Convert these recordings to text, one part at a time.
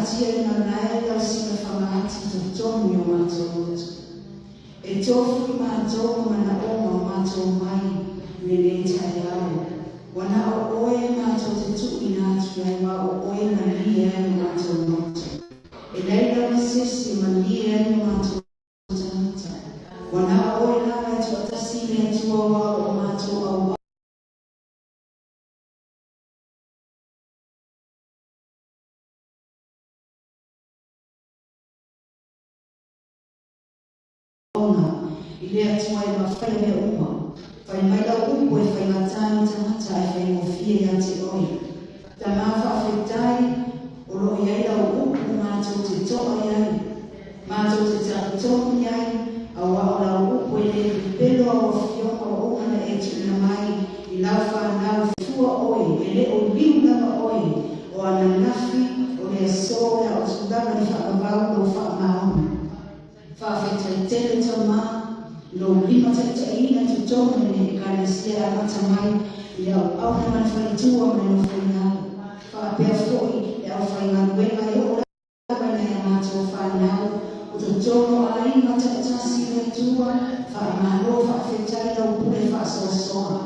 taatia i malae lau silafaga ati i totonu i o matou loto. E tofu i matou ma manaoga o matou mai i lenei taeao. Ua na o oe matou te tuuina atu ai aua o oe e malie ai o matou loto. E leai lava se isi e malie ai o matou tagata. Ua na o oe lava e toatasi le Atua aua o matou auauna i le Atua e mafaia mea uma. Fai mai lau upu e faigata i tagata ae faigofie ia te oe. Tama faafetai o lo o i ai lau upu matou te toa i ai, matou te talitonu i ai, aua o lau upu e le pepelo au afioga ua uma ona e tuuina mai i lau fanau e fua oe, e le o liu lava oe, o ananafi, o le aso o le a o tulaga i le faavavau lou faamaoni. Faafetai tele Tama i lou limataitaiina i totonu o lenei Ekalesia e amata mai i le auauna ma le faletua ma le nofoia alo, faapea foi le aufaigaluega e oo lava i nai a matou fanau o totonu o aiga taitasi i le Atua. Faamalo faafetai i lau pule faasoasoa.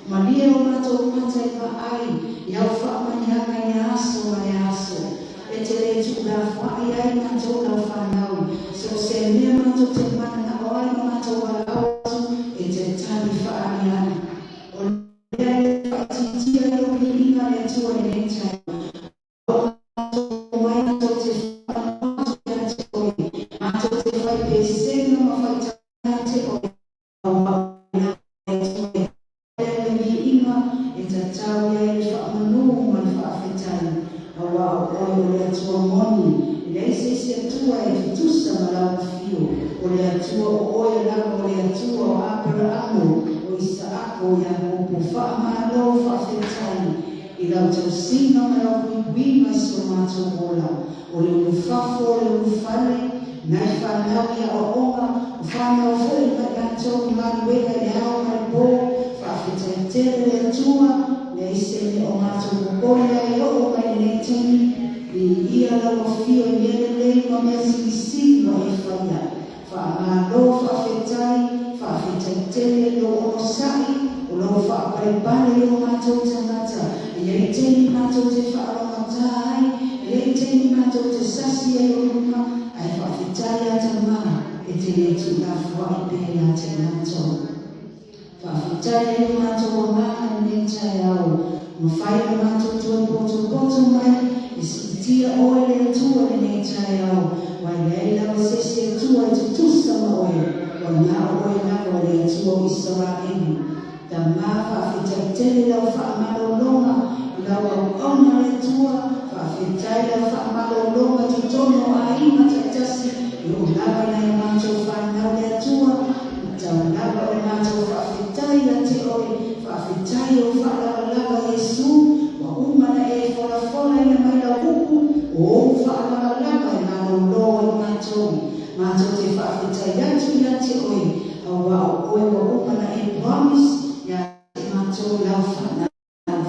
Malie o matou mata i vaai i au faamanuiaga i le aso ma le aso. E te le tuulafoai ai matou lau fanau. So o se mea matou te mananao ai ma matou valaau atu, e te tali faaaliali. O lea e faaitiitia ai lou viiga le Atua i lenei taeao. Ua matou omai matou te faanono atu ia te oe, matou te fai pesega ma faitau ia te oe, aua o oe lava le Atua e tali ai le viiga, e tatau i ai le faamanu ma le faafetai, aua o oe o le Atua moni, e leai se isi Atua e tutusa ma lau afio, o le Atua o oe lava o le Atua o Aperamo, o Isaako, o Iakopo. Faamalo faafetai i lau tausiga ma lau puipuiga i si o matou ola, o le ulufafo o le ulufale, nai fanau i aoaoga, o fanau foi ma i latou i galuega i le ao ma le po. Faafetai tele le Atua, leai se mea o matou popole ai e oo mai lenei taimi. Viia lau afio i mea lelei ma mea silisili ua e faia. Faamalo faafetai, faafetai tele i lou onosai, o lou faapalepale i o matou tagata. E i ai taimi matou te faalogotā ai, e i ai taimi matou te sasi ai o luma, ae faafetai a Tama e te le tuulafoai pea ia te matou. Faafetai ai o matou agaga i lenei taeao, mafai ona matou toe potopoto mai e siitia oe le Atua i lenei taeao, aua e leai lava se isi Atua e tutusa ma oe, ua na o oe lava o le Atua o Isaraelu. Tama, faafetai tele i lau faamalologa i lau auauna le Atua, faafetai i lau faamalologa i totonu o aiga taitasi e oo lava i nai a matou fanau le Atua, Tau lava o le matou faafetai ia te oe, faafetai i ou faalavalava Iesu, ua uma na e folafolaina mai lau upu, o ou faalavalava e malolo ai matou. Matou te faafetai atu ia te oe, aua o oe ua uma na e promise ia te matou i lau fanau.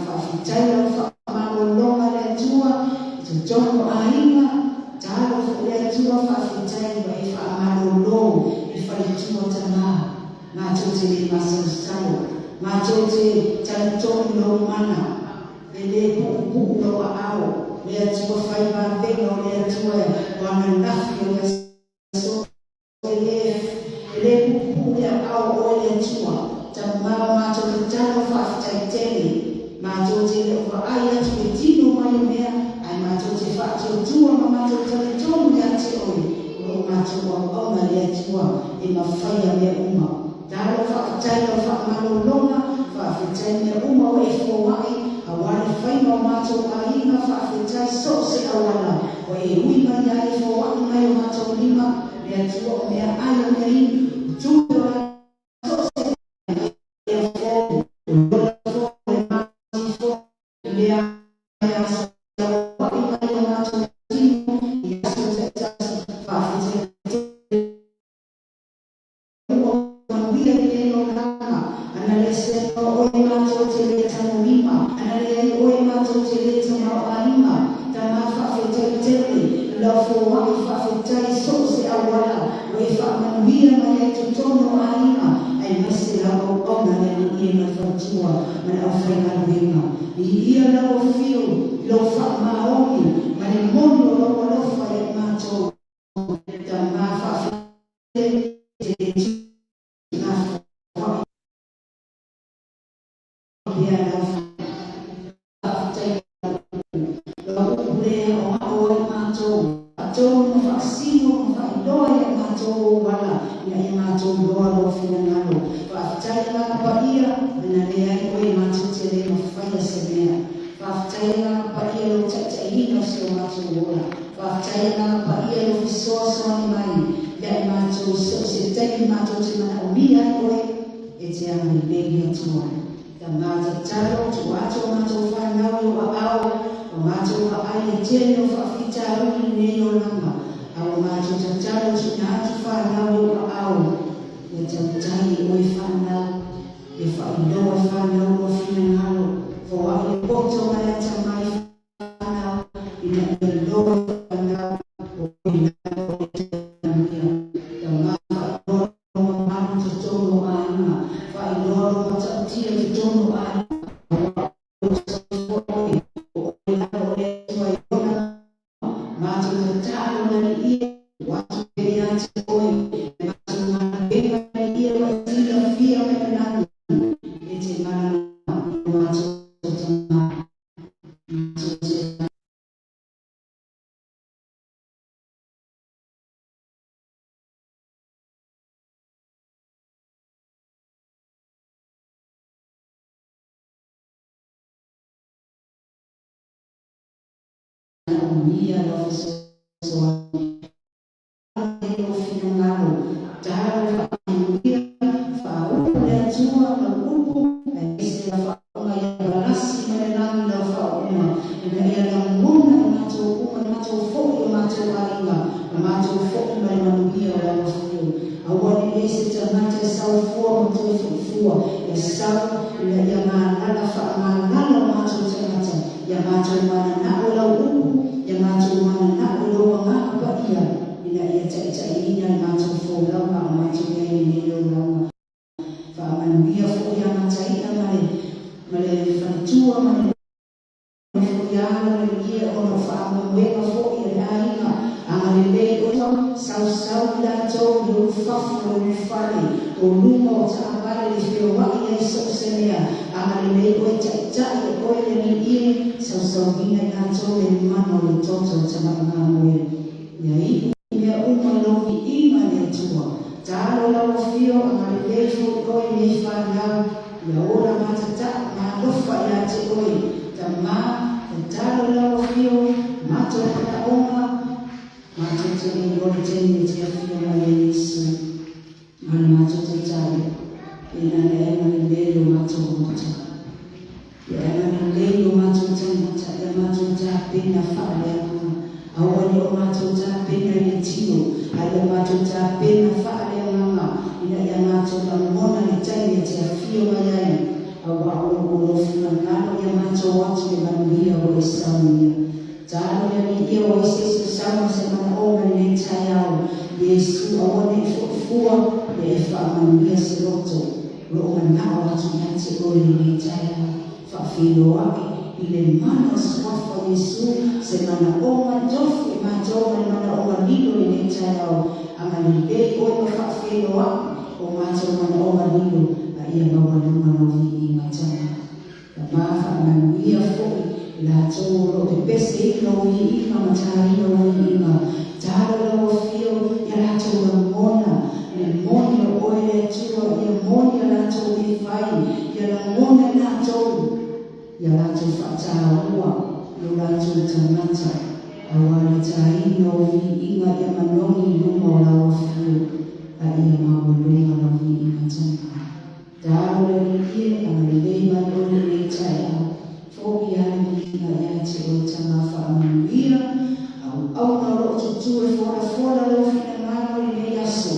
Faafetai lau faamalologa le Atua i totonu o aiga, talofa i le Atua faafetai ua e faamalolo i faletua tama matou te le masalosalo matou te talitonu i lou mana e le puupuu lou aao le Atua fai vavega o le Atua o ananafi o le aso. E le puupuu le aao o oe le Atua, Tama o matou tatalo faafetai tele. Matou te le o vaai atu i le tino mai o mea, ae matou te faatuatua ma matou talitonu ia te oe, o lo o matou auauna i le Atua e mafaia mea uma. Talo faafetai lau faamalologa, faafetai mea uma ua e foai, aua le faiga o matou aiga, faafetai so o se auala ua e ui mai ai e foai mai o matou lima, le Atua o mea ai o mea inu, o tupe o le a so o se mea fou, o le ola fou, o le mati fou, i lea aso foai mai o matou tino i aso taitasi, faafetai tele. Ua manuia i lenei olaga, ana le seanoa oe matou te le tagolima, ana leai oe matou te le tamaoaiga. Tama faafetai tele Lau foai faafetai so o se auala ua e faamanuia mai ai totonu o aiga, aemaise lau auauna le Alii e ma le faletua ma le aufaigaluega. Viia lau afio i lou faamaoni ma le moni o lou alofa ia i matou. Tama faafetai e te le tuugafoai pea lau faafetai lau upu le aoao ai matou, faatonu ma faasino ma faailoa ia i matou ou ala, ina ia matou iloa lou finagalo. Faafetai Agaga Paia, ana leai oe matou te le mafaia se mea. Faafetai Agaga Paia lou taitaiina o si o matou ola. Faafetai Agaga Paia lou fesoasoani mai ia i matou i so o se taimi matou te manaomia ai oe, e te agalelei le Atua. Tama tatalo, tuu atu a matou fanau i ou aao, ua matou vaai i le tele o faafitauli i lenei olaga, a ua matou tatalo tuuina atu fanau i ou aao, ia tautai e oe fanau, ia faailoa e fanau lou finagalo, foai le poto ma le atamai fanau, ina ia iloa e fanau o oe lava o le manuia. Tama faailoa lou mamalu i totonu o aiga, faailoa lou matautia i totonu o aiga, aua o lou soifua oe, o oe lava o le Atua e ola. Matou tatalo le Alii e, tuu atu pea ia te oe le matou galuega le Alii ua e silafia mai le lagi, e te malamalama i lo matou tama, matou te manaomia lau fesoasoani i lou finagalo. Talo faamanuia, faaulu le Atua lau upu, aemaise lau faauuga ia valasi mai le lagi lau faauuga, ina ia lagona e matou uma le matou foi o matou aiga, ma matou foi ma le manuia o lau afio. Aua ne i i ai se tagata e sau fua ma toe foi fua, ia sau ina ia malala faamalala o matou tagata, ia matou mananao i lau upu, ia matou mananao i lou Agaga Paia, ina ia taitaiina le matou folauga a o matou i ai i lenei olaga. Faamanuia foi ia Mataia ma le ma le faletua ma le nofo ia alo le ie ona o faamoemoega foi a le aiga. Agalelei oe, sausau i latou i le ulufafo o le ulufale, o luma o taavale le feoai ai so o se mea. Agalelei oe, taitai e oe le Alii e, sausauina i latou le mana o le toto o tamai mamoe. Ia iu mea uma i lou viiga le Atua. Talo lau afio, agalelei foi oe i nei fanau, ia ola matatau ma alofa ia te oe. Tama, tatalo i lau afio, matou manaoga, matou te le iloa le taimi e te afio mai ai Iesu. A o le matou tatalo, ina ia e agalelei lo matou loto. Ia e agalelei lo matou tagata, ia matou tapena faaleagaga. Aua ne i o matou tapena i le tino, a ia matou tapena faaleagaga, ina ia matou lagona le taimi e te afio mai ai, aua o lou finagalo ia matou atu le manuia ua e saunia. Talo le Alii ia ua i se isi o sau ma se manaoga i lenei taeao, Iesu, aua ne i foi fua, ia e faamanuia se loto o lo o manao atu ia te oe i lenei taeao. Faafeiloai i le mana o Suafa o Iesu, se manaoga tofu i matou ma le manaoga lilo i lenei taeao. Agalelei oe ma faafeiloai o matou manaoga lilo, a ia maualuga lau viiga tama. Tama faamanuia foi i latou o lo o pepese i lou viiga ma taina lou viiga. Talo lau afio ia latou lagona le moni o oe le Atua, ia moni a latou mea fai, ia lagona i latou ia latou faataua lo latou tagata, aua le taina o viiga ia manogi i luma o lau afio, a ia maualuga lau viiga tama. Talo le Alii e, agalelei mai oe i lenei taeao. Fo'i lava le viiga ia te oe Tama faamanuia, auauna o lo o tutū e folafola lou finagalo i lenei aso.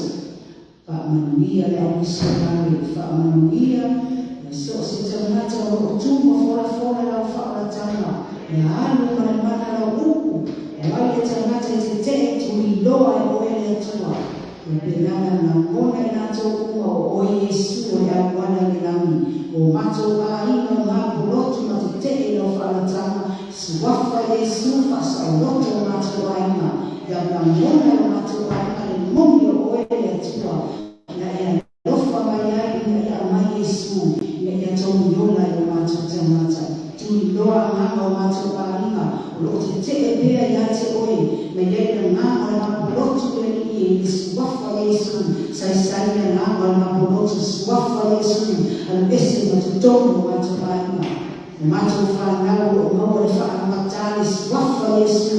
Faamanuia le au misionare, faamanuia ia so o se tagata o lo o tu ma folafola lau faaolataga, ia alu ma le mana lau upu, o ai le tagata e te Tuliloa e oe le Atua, ia pena na lagona i latou uma o oe Iesu o le auala i le lagi, o matou aiga o mapolotu ma tetee i lau faalataga, Suafa Iesu faasaoloto o matou aiga, ia lagona e o matou aiga le moni o oe le Atua, na e alofa mai ai ina ia aumai Iesu, ina ia togi ola i o matou tagata. Tuliloa agaga o matou aiga, o loo tetee pea ia te oe, ma i ai le agaga o le mapolotu le Alii e i le Suafa Iesu, saisai le agaga o le mapolotu, Suafa Iesu, alu ese ma totonu o matou aiga. O matou fanau o loo maua le faalumatā le Suafa Iesu,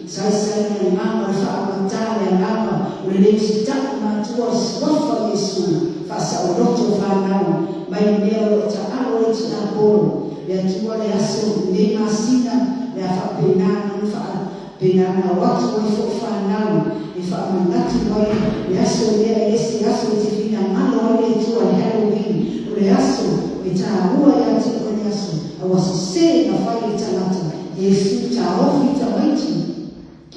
saisai le agaga o le faalumatā le agaga o le le usitai i matua le Suafa Iesu, faasaoloto fanau mai le mea o loo taalo ai tiapolo le Atua le aso lenei masina le a faapena ona faapena ona o atu ai foi fanau e faamanatu mai le aso lea e ese aso e te finagalo ai le Atua le Halloween o le aso e taua ia te oe le aso a ua sesē na fai e tagata Iesu taofi tamaiti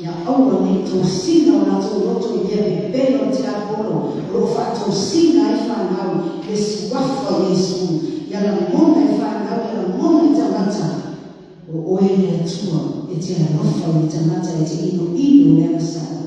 ia aua nei tosina o latou loto i mea pepelo o tiapolo o loo faatosina ai fanau le Suafa Iesu ia lagona e fanau ia lagona e tagata o oe le Atua e te alofa i le tagata e te inoino le agasala.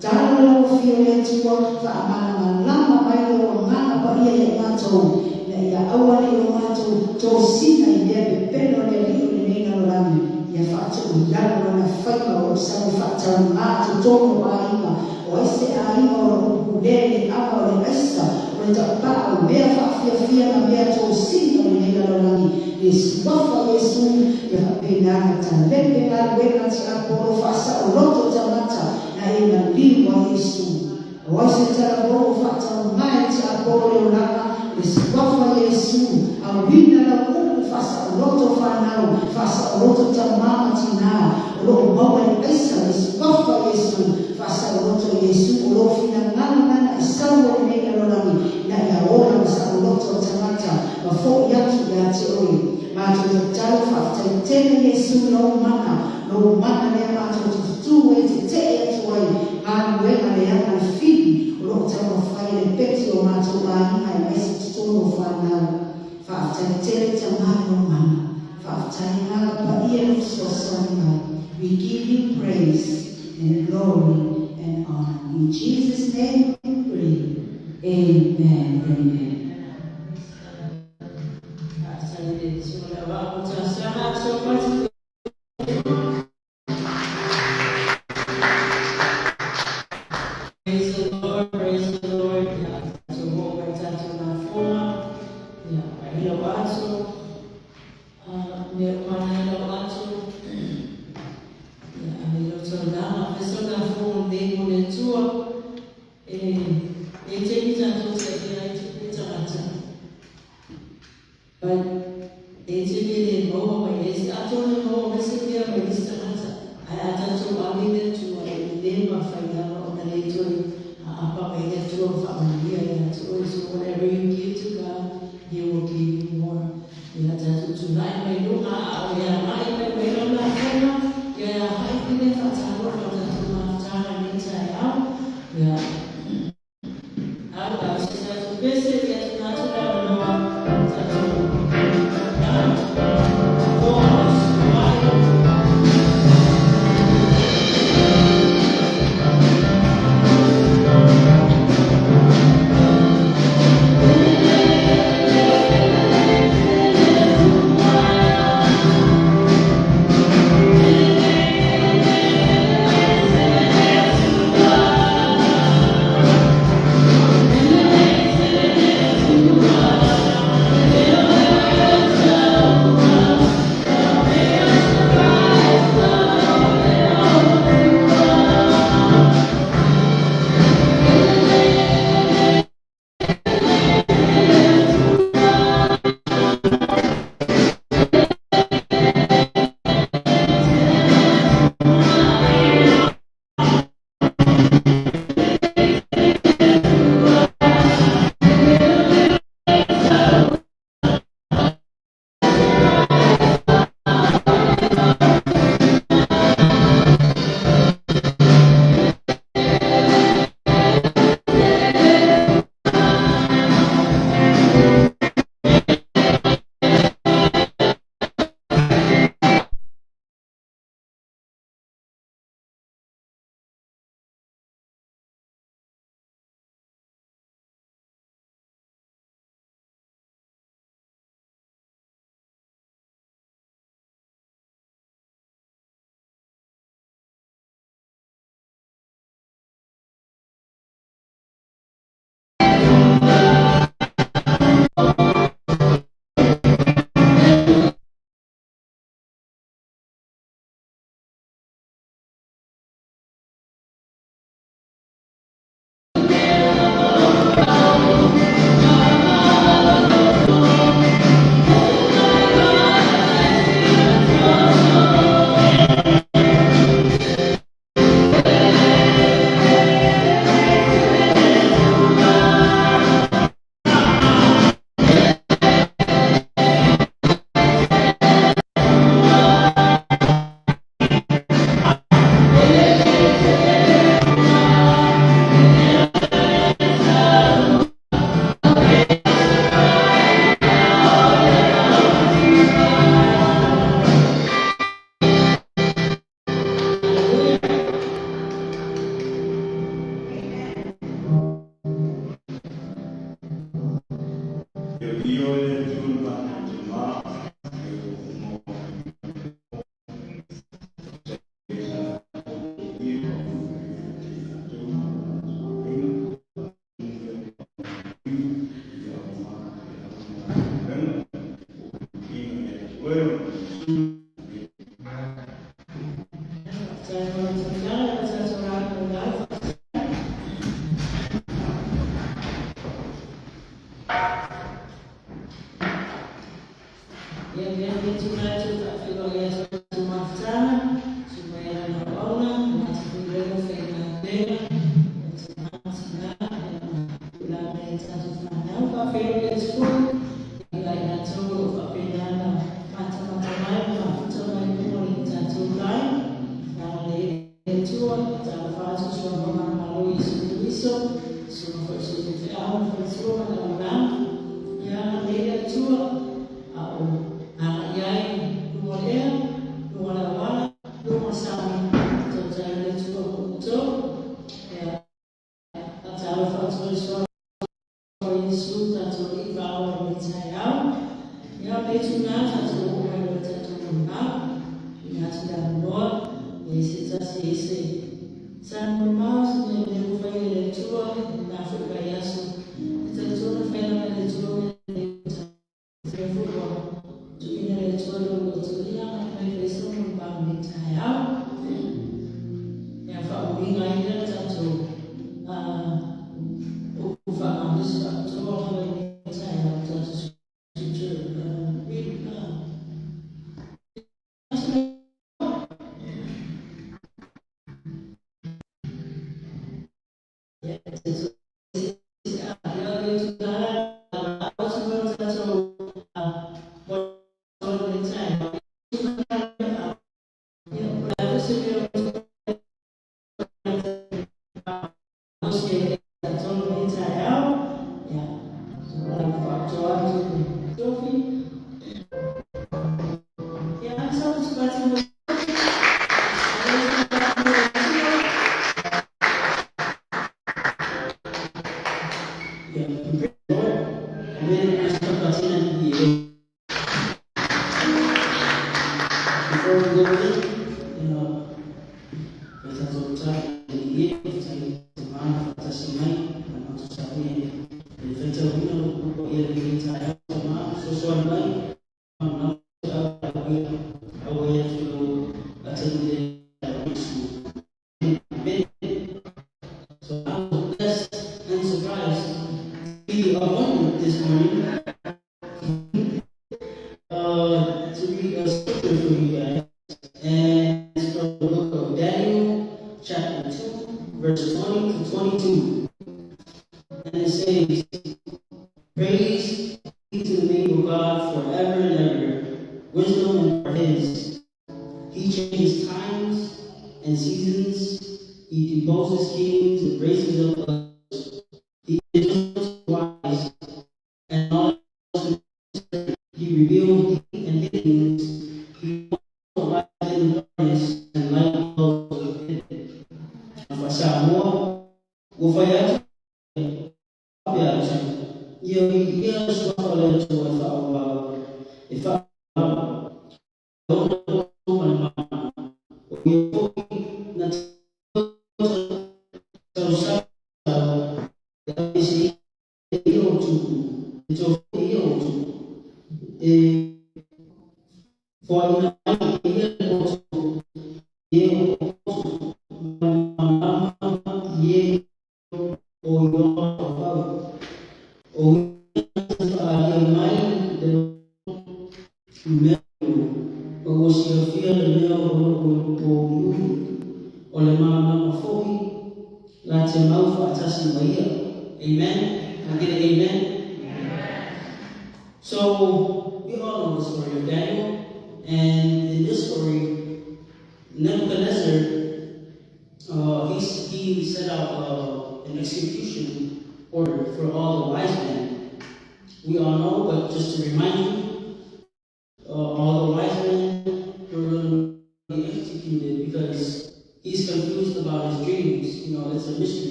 Talo lau Afio le Atua, faamalamalama mai lou Agaga Paia ia i matou, ina ia aua ne i o matou tosina i mea pepelo le Alii o lenei lalolagi, ia faatoʻu i lalo lona faiva o lou sau e faataugā totonu o aiga, o ai se aiga o loo pulea i le ava o le aisa, o le tapaa, o mea faafiafia ma mea tosina o lenei lalolagi, le Suafa Iesu, ia faapena ona talepe galuega tiapolo faasaoloto tagata na e maliu ai Iesu. O ai se talavou o faatauga e tiapolo le olaga, le Suafa Iesu, auina lau upu faasaoloto fanau, faasaoloto tama ma tinā, o loo maua i le aisa, le Suafa Iesu, faasaoloto Iesu, o lou finagalo lena e sau ai lenei lalolagi, ina ia ola ma saoloto tagata ma foʻi atu ia te oe. Matou tatalo faafetai tele Iesu lou mana, lou mana lea matou te tutū ai tetee atu ai galuega leaga le fili o loo taumafai e le peti o matou aiga aemaise totonu o fanau. Faafetai tele Tama lou mana. Faafetai Agaga Paia le fesoasoani mai. We give you praise and glory and honor. In Jesus name we pray. Amen. Amen. Praise the Lord, praise the Lord. Ia, tatou oo mai tatou lafoga. Ia, ai lau ato. Mea uma ana ai lau ato. Ia, ave lau taulaga, fai sau lafoga lenei mo le Atua. E, e taimi tatou te avea ai tupe tagata. But, e te mea le maua mai ai se, atonu e maua mai se mea mai isi tagata, ae a tatou ave i le Atua, e le mafai lava ona le toe aapa mai le Atua ma faamanuia ia te oe. So whatever you give to God, He will give you more. Ia tatou tulai mai luga a o e agai mai mai lau lafoga, ia e agai pea le faatalofa o tatou mafutaga i lenei taeao. Ia. Au au se tatou pese ia tuna atu le avanoa tatou na toa o Suai.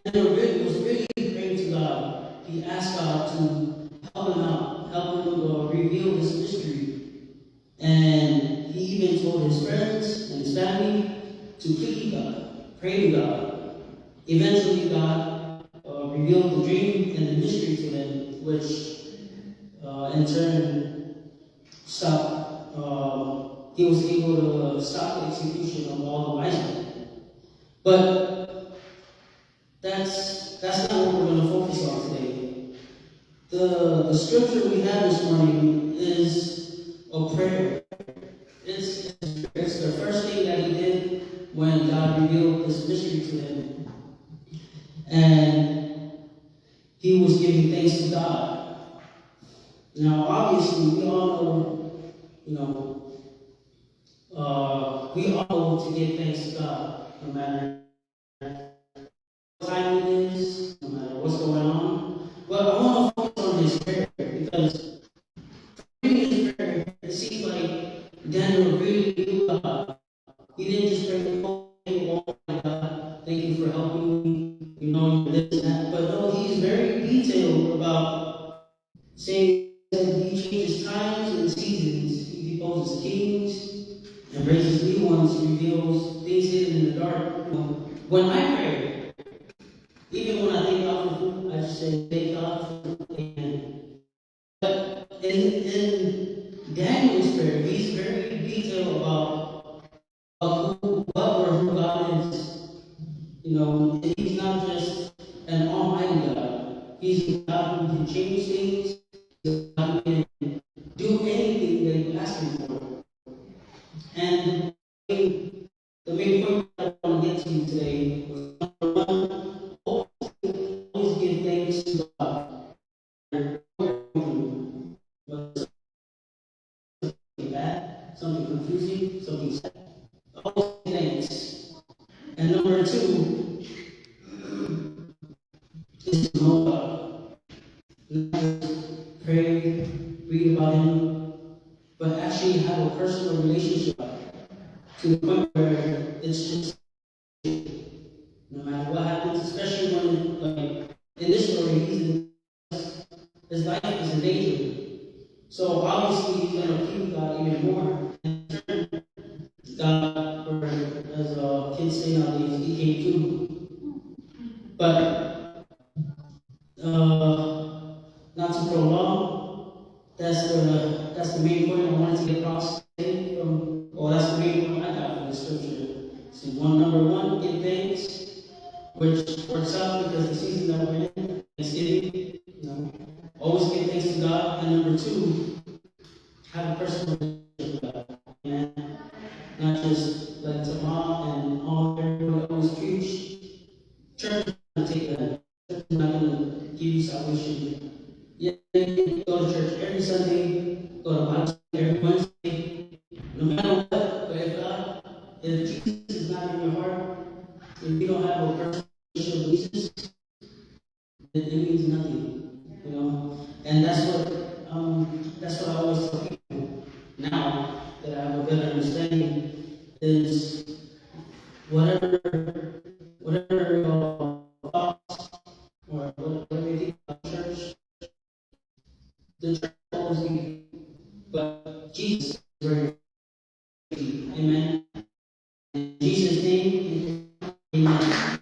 Daniel really, was really praying to God. He asked God to help him out. help him reveal this mystery. And he even told his friends and his family to plead God, pray to God. Eventually, God revealed the dream and the mystery to him, which in turn stopped. He was able to stop the execution of all the wise men. But that's not what we're going to focus on today. The scripture we have this morning is a prayer. It's the first thing that he did when God revealed this mystery to him. And he was giving thanks to God. Now, obviously, we all know, we all know to give thanks to God, no matter what time it is, no matter what's going on. But I want to focus on his prayer, because reading his prayer, it seems like Daniel really knew God. He didn't just pray, oh my God, thank you for helping me, this and that. But no, he's very detailed about saying that he changes times and seasons. He deposes kings and raises new ones, reveals things hidden in the dark. When I pray, even when I thank God for food, I just say, thank God for food, amen. But in Daniel's prayer, he's very detailed about who, what or who God is. He's not just an almighty God. He's a God who can change things. He's a God who can do anything that you ask him for. And the main point I want to get to you today was, number one, always give thanks to God. Something bad, something confusing, something sad. Always give thanks. And number two is to know God. Not just pray, read about him, but actually have a personal relationship to the point where it's just no matter what happens, especially when, like in this story, his life is in danger. So obviously he's going to plead God even more. And in turn, God, or as kids say nowadays, he came too. But not to prolong, that's the main point I wanted to get across today. That's the main point I got from the scripture. See, number one, give thanks, which works out because the season that we're in, Thanksgiving, always give thanks to God. And number two, have a personal relationship with God. Amen. Not just like Tama and all everybody always preach. Church is not going to take that. Church is not going to give you salvation. Yeah, you go to church every Sunday, go to Bible study every Wednesday, no matter what. But if Jesus is not in your heart, if you don't have a personal relationship with Jesus, then it means nothing, And that's what I always tell people now that I have a better understanding is whatever thoughts or whatever you think about church, the church will always be, but Jesus is very free. Amen. In Jesus' name, amen.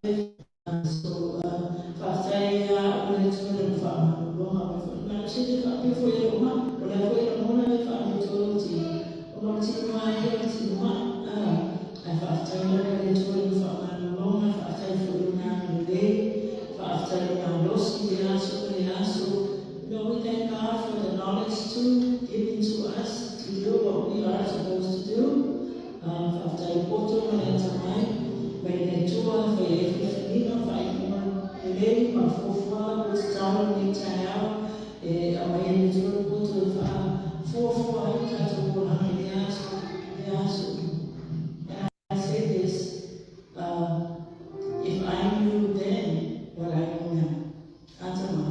Thank you. So, faafetai ia au le Atua i lana faamalologa mai foi. Malosi le faapea foi e lou maa, o le a foi e lagona le faaletonu o le tino, ona o le tino lava ia o le tino maa. Ae faafetai lava i le Atua i lana faamalologa, faafetai foi i lona agalelei, faafetai i le malosi i lea aso ma lea aso. We thank God for the knowledge too given to us to do what we are supposed to do. Faafetai i poto ma le atamai mai le Atua e fai ai filifiliga ma faaiuga lelei ma fuafuaga mo tatalo i lenei taeao e aumai ai le Atua le poto e faafuafua ai le tatou olaga i lea aso i lea aso. And I say this, if I knew then what I know now, atama,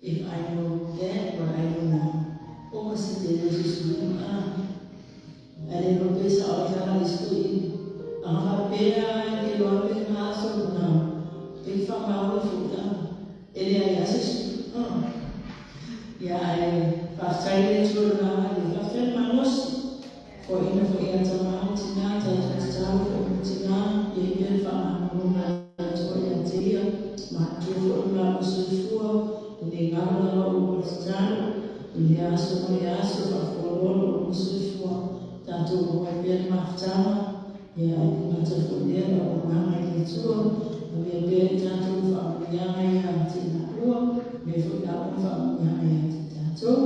if I know then what I know now, o ka se tele o se sui ah, Ae le iloa pe sao le tala a le isi toeaina. A faapea e te iloa pe na aso na, e te faamaoni foi a, e leai lava se isi. Ia ae faafetai le Atua i lona agalelei, faafetai le malosi. Foaiina foi ia tama ma tina, tatou tatalo foi ma tina, ia i pea le faamalologa a le Atua ia te ia, matutua foi lo laua soifua, e le galo lava upu o le tatalo. I lea aso ma lea aso, faafualoa lo oulua soifua, tatou maua ai pea le mafutaga, ia e le gata foi i lea le auaunaga i le Atua, avea pea i tatou faamanuiaga ia te i laua, avea foi i laua faamanuiaga ia te i tatou.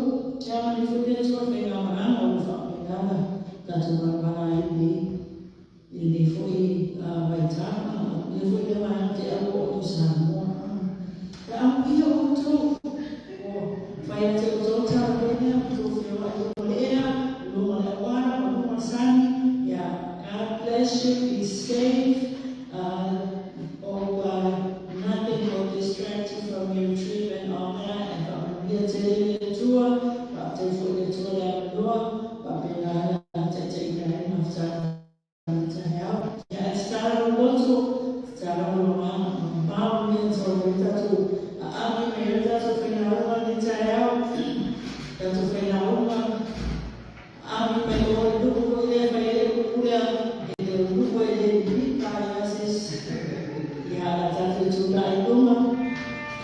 Ia agalelei foi le Atua i le faigamalaga o lo o faapena ona tatou malamala ai i lenei foi vaitau, amuia foi lea vaega te au ua oo i Samoa. Ae amuia outou, ua fai ia te outou le tala lea, ua outou feoai i luga o le ea, i luga o le auala, o luga o le sami. Yeah, God bless you, be safe. Hope nothing will distract you from your trip and all that. E faamanuia tele le Atua, faafetai foi le Atua le avanoa, faapena ona taitaiina ai le mafutaga i le taeao. Ia, e tatalo lou loto, tatalo lou agaga, mamao le mea e tatau ai tatou aami mai ai le tatou failauga i lenei taeao, tatou failauga, aami mai o le nuu foi lea e fai ai le upu lea, e le o nuu e le lilipa ai lava se isi. Ia, o le a tatou tulai i luma,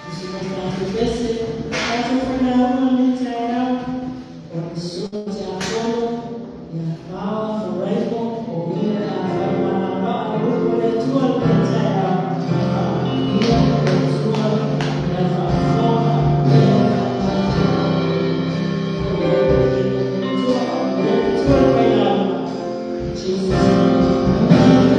usu mai tatou pese, tatou failauga i lenei taeao. O le susuga tiakono ia Paoa Faraimo o ia le a fai malama o le upu a le Atua i lenei taeao. Faamanuia le Atua i lau faafofoga, faamanuia lau faafofoga. Foi ai le le Atua, faamanuia le Atua i le failauga. In Jesus name.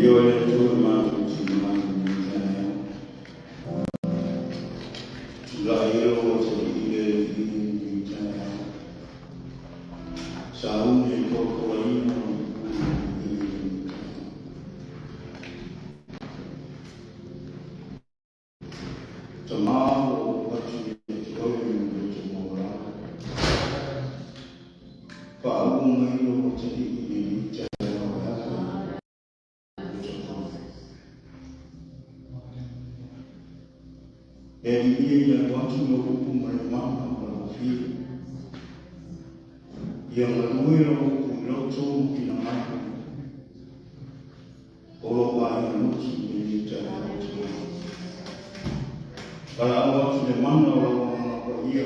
Ioe le Atua le matou Tina i lenei taeao. Tulai ai lou atalii i le Alii i lenei taeao. Sauni e tolotolaina ma pupuni i lenei taeao. Tama ua ou atu ia te oe i lou loto maualalo. Faauu mai lou atalii i lenei taeao e ala i lou loto maualalo. E Alii e i alu atu lou upu ma le mana ma lou fiu. Ia galue lau upu i loto ma finagalo o lou aiga lotu i lenei taeao Tama. Valaau atu le mana o lau Agaga Paia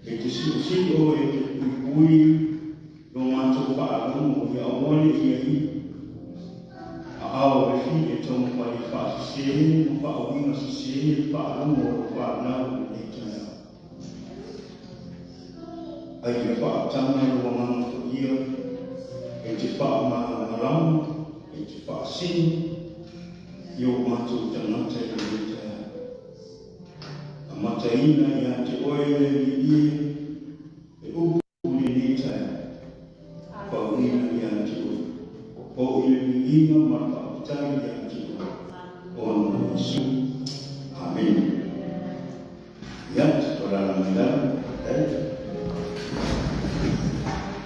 e te siosio e te puipui lo matou faalogo ia aua ne i ai aao e fi e taumafai e faasese ma faauiga sese le faalogo o lo fanau i lenei taeao. Ai ia faataga lou Agaga Paia e te faamalamalama, e te faasino i o matou tagata i lenei taeao. Amataina ia te oe le Alii e, e upu i lenei taeao, pauina ia te oe, o i le viiga ma le faafetai ia te oe, ona o Iesu. Amene. Ia, se tolala mai lalo, faafetai.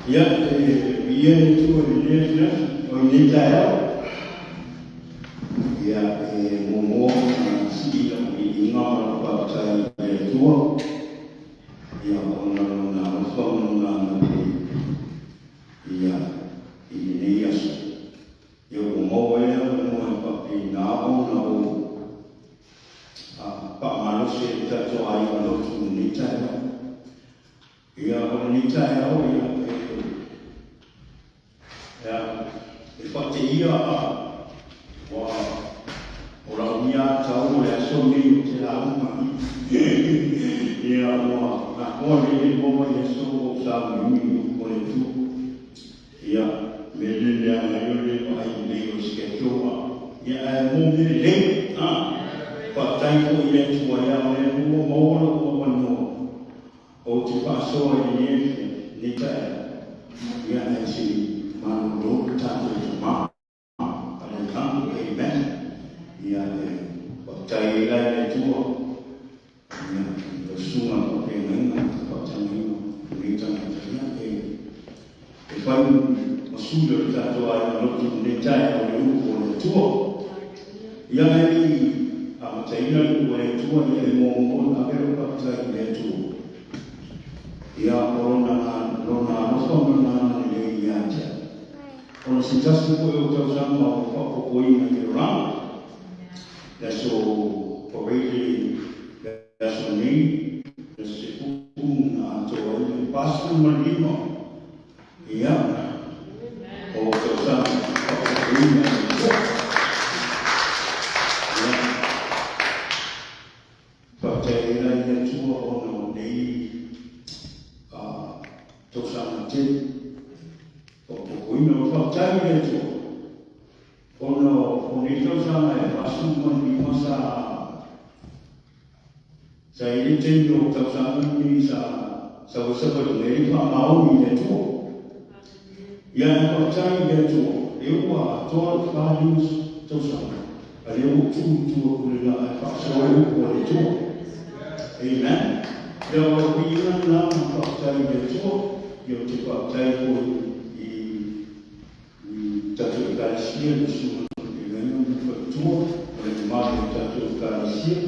Ia, e viia le Atua i lenei afiafi, o i lenei taeao. Ia, e muamua ona sii lau viiga ma lau faafetai i le Atua, ia ona lona alofa ma lona agalelei, ia, i lenei aso. Ia ua maua ai le avanoa e faapena ona ou faamalosi ai le tatou aiga lotu i lenei taeao. Ia, o lenei taeao, ia, e, ia, e faateia a, ua, o lau ia tau o le aso lenei ou te lauga ai. Ia, ua nakoa nei le lua vaiaso ua ou sauniuni i upu o le Atua. Ia, me le leaga ai o le vaai lelei o le schedule a. Ia, ae mo mea lelei, a. Faafetai foi i le Atua ia o lea ua maua lou avanoa ou te faasoa i lenei afiafi, lenei taeao. Ia, ae se i malolo le tatou tama. Amen. Ia, e faafetai ai la i le Atua, ia, i lau susuga i le faafeagaiga, le faatagaina o lenei tagata, ia, e fai ma sui o le tatou aiga lotu i lenei taeao i le upu o le Atua. Ia, ae le i amataina le upu a le Atua, ia, e muamua ona ave lau faafetai i le Atua, ia, o lona, lona alofa ma lona agalelei ia te au. Ona se tasi foi o tausaga o faaopoopoina i le olaga, le aso parade le aso nei, le aso 10 na atoa ai le 45, ia, o tausaga faaopoopoina i le Atua. Ia, faafetai ai la i le Atua ona o nei tausaga tele. Faaopoopoina o faafetai i le Atua ona o nei tausaga e 45 sa sa i ai le taimi o tausaga nei sa sau ai Savaii nei le faamaoni i le Atua. Ia e faafetai i le Atua lea ua atoa le 40 tausaga a lea ua tu i tua o le laa e faasoa le upu a le Atua. Amen. Ia o lau viiga lena ma faafetai i le Atua. Ia ou te faafetai foi i i tatou Ekalesia, le Susuga Faafeagaiga ma le Faletua ma le mamalu o le tatou Ekalesia.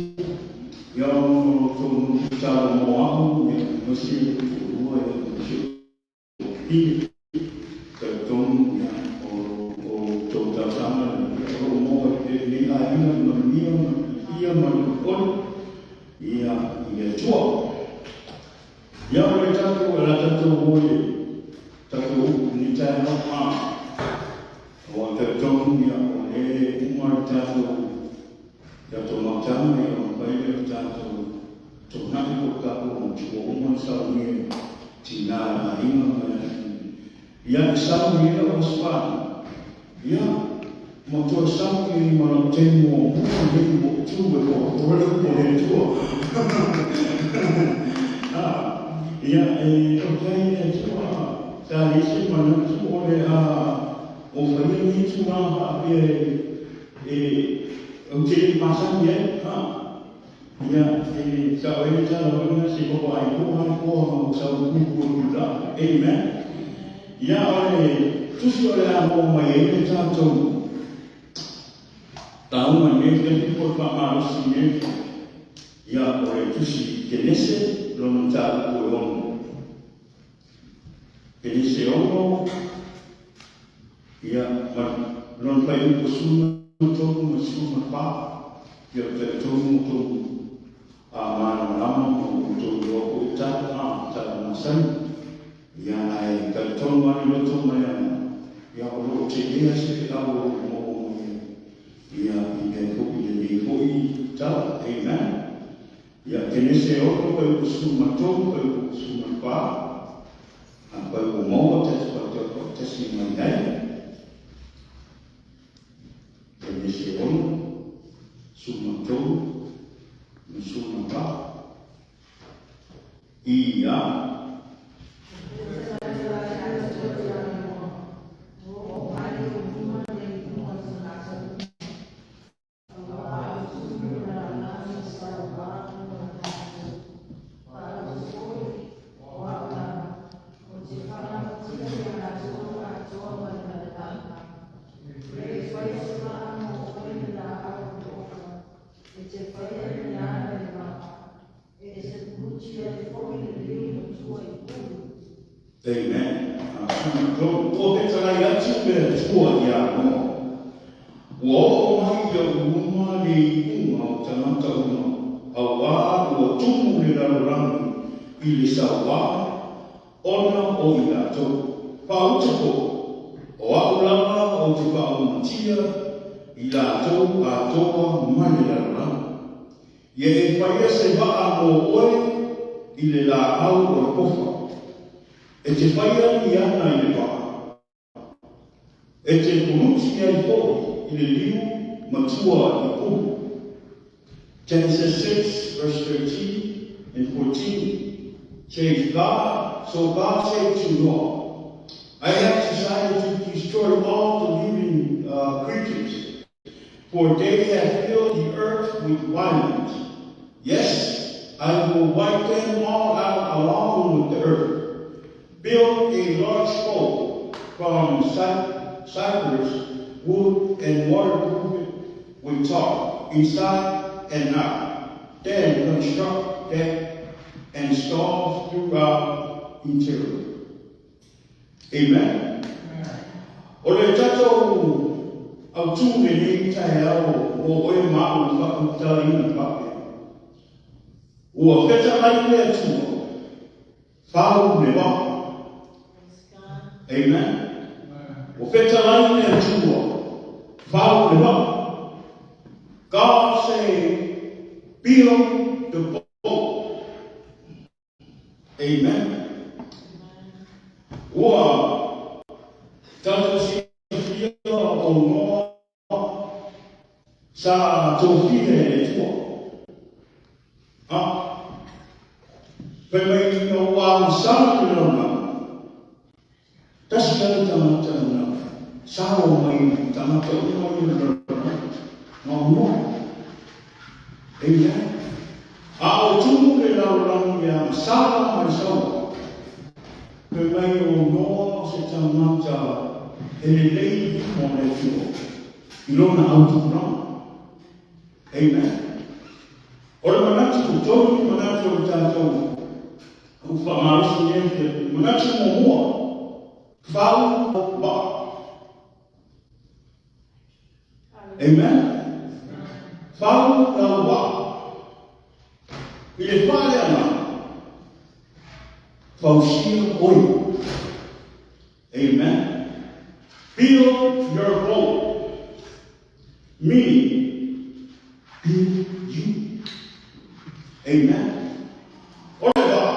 Ia ona o lo outou nofo tatalo mo au, ia aemaise lou toalua, ia aemaise ou wahine. Talitonu, ia, o o outou talosaga, ia, o lo o maua ai pea i lenei aiga le manuia ma le fiafia ma le oleole, ia, i le Atua. Ia o le tatou, o le a tatou o i le tatou upu i lenei taeao, a ua talitonu ia o lea e uma le tatou, tatou mautaga ia ona fai lea o le tatou tonai po o tatou motu ua uma ona saunia e tina e aiga ma le afifine. Ia e sauni ai lau Aso Faraile, ia ma toe sauni ai ma lau taimi muamua lenei ua ou tu e folafola le upu a le Atua. Ia, e faafetai i le Atua, sa leai se manatu o le a ou faia lenei tulaga faapea e ou te le i masani ai. Ia, e sao ai le tala foi lena, se ua vaai po lava le koa ma ua sau pupu atu i lalo. Amen. Ia, o le tusi o le a maua mai ai le tatou lauga i lenei afiafi po o le faamalosi i lenei afiafi. Ia, o le tusi i Kenese, lona mataupu e 6. Kenese 6, Ia, ma lona fuaiupu 13 ma le 14, ia, ou te talitonu ua outou Faamalamalama ma ua outou iloa foi tala a tala masani. Ia, ae talitonu lava le loto ma le agaga, ia o lo o telea se feau o lo o maua mai ai, ia, i mea foi i lenei foi tala. Amen. Ia, Kenese 6, fuaiupu 13, fuaiupu 14, afai ua maua tatou faitau faatasi mai ai. Kenese 6, 13 ma 14. Ia. Amen. Tolu, ua fetalai atu le Atua ia Noa. Ua oo mai i ou luma le iuga o tagata uma, auā ua tumu le lalolagi i le sauā ona o i latou. Faauta foi, o a'u lava ou te faaumatia i latou atoa ma le lalolagi. Ia e faia se vaa mo oe i le lāʻau o le kofa. E te faia ni ana i le vaa. E te puluti ai foi i le liu matua i pulu. Genesis 6 verse 13 and 14 says God, so God said to Noah, I have decided to destroy all the living creatures, for they have filled the earth with violence. Yes, I will wipe them all out along with the earth. Build a large boat from cypress wood and waterproof it with tar, inside and out. Then construct deck and stalls throughout interior. Amen. O le tatou autū lenei taeao mo oe ma au faautalaina faapea, Ua fetalai le Atua, fau le vaa. Amen. Ua fetalai le Atua, fau le vaa. God say, build the boat. Amen. Ua tatou silafia o Noa sa tofia e le Atua. Ha? Fai mai ina ua agasala le lalolagi. Tasi lava le tagata na sao mai i tagata uma ia o le lalolagi, na o Noa. Amen. A o tumu le lalolagi le agasala ma le saua. Fai mai o Noa se tagata e lelei mo le Atua i lona autupulaga. Amen. O le manatu, tolu ni manatu o le tatou au faamalosi nei te manatu muamua, fau vaa. Amen. Fau lau vaa. I le faaleaga, fausia oe. Amen. Build your boat. Meaning, build you. Amen. O le vaa,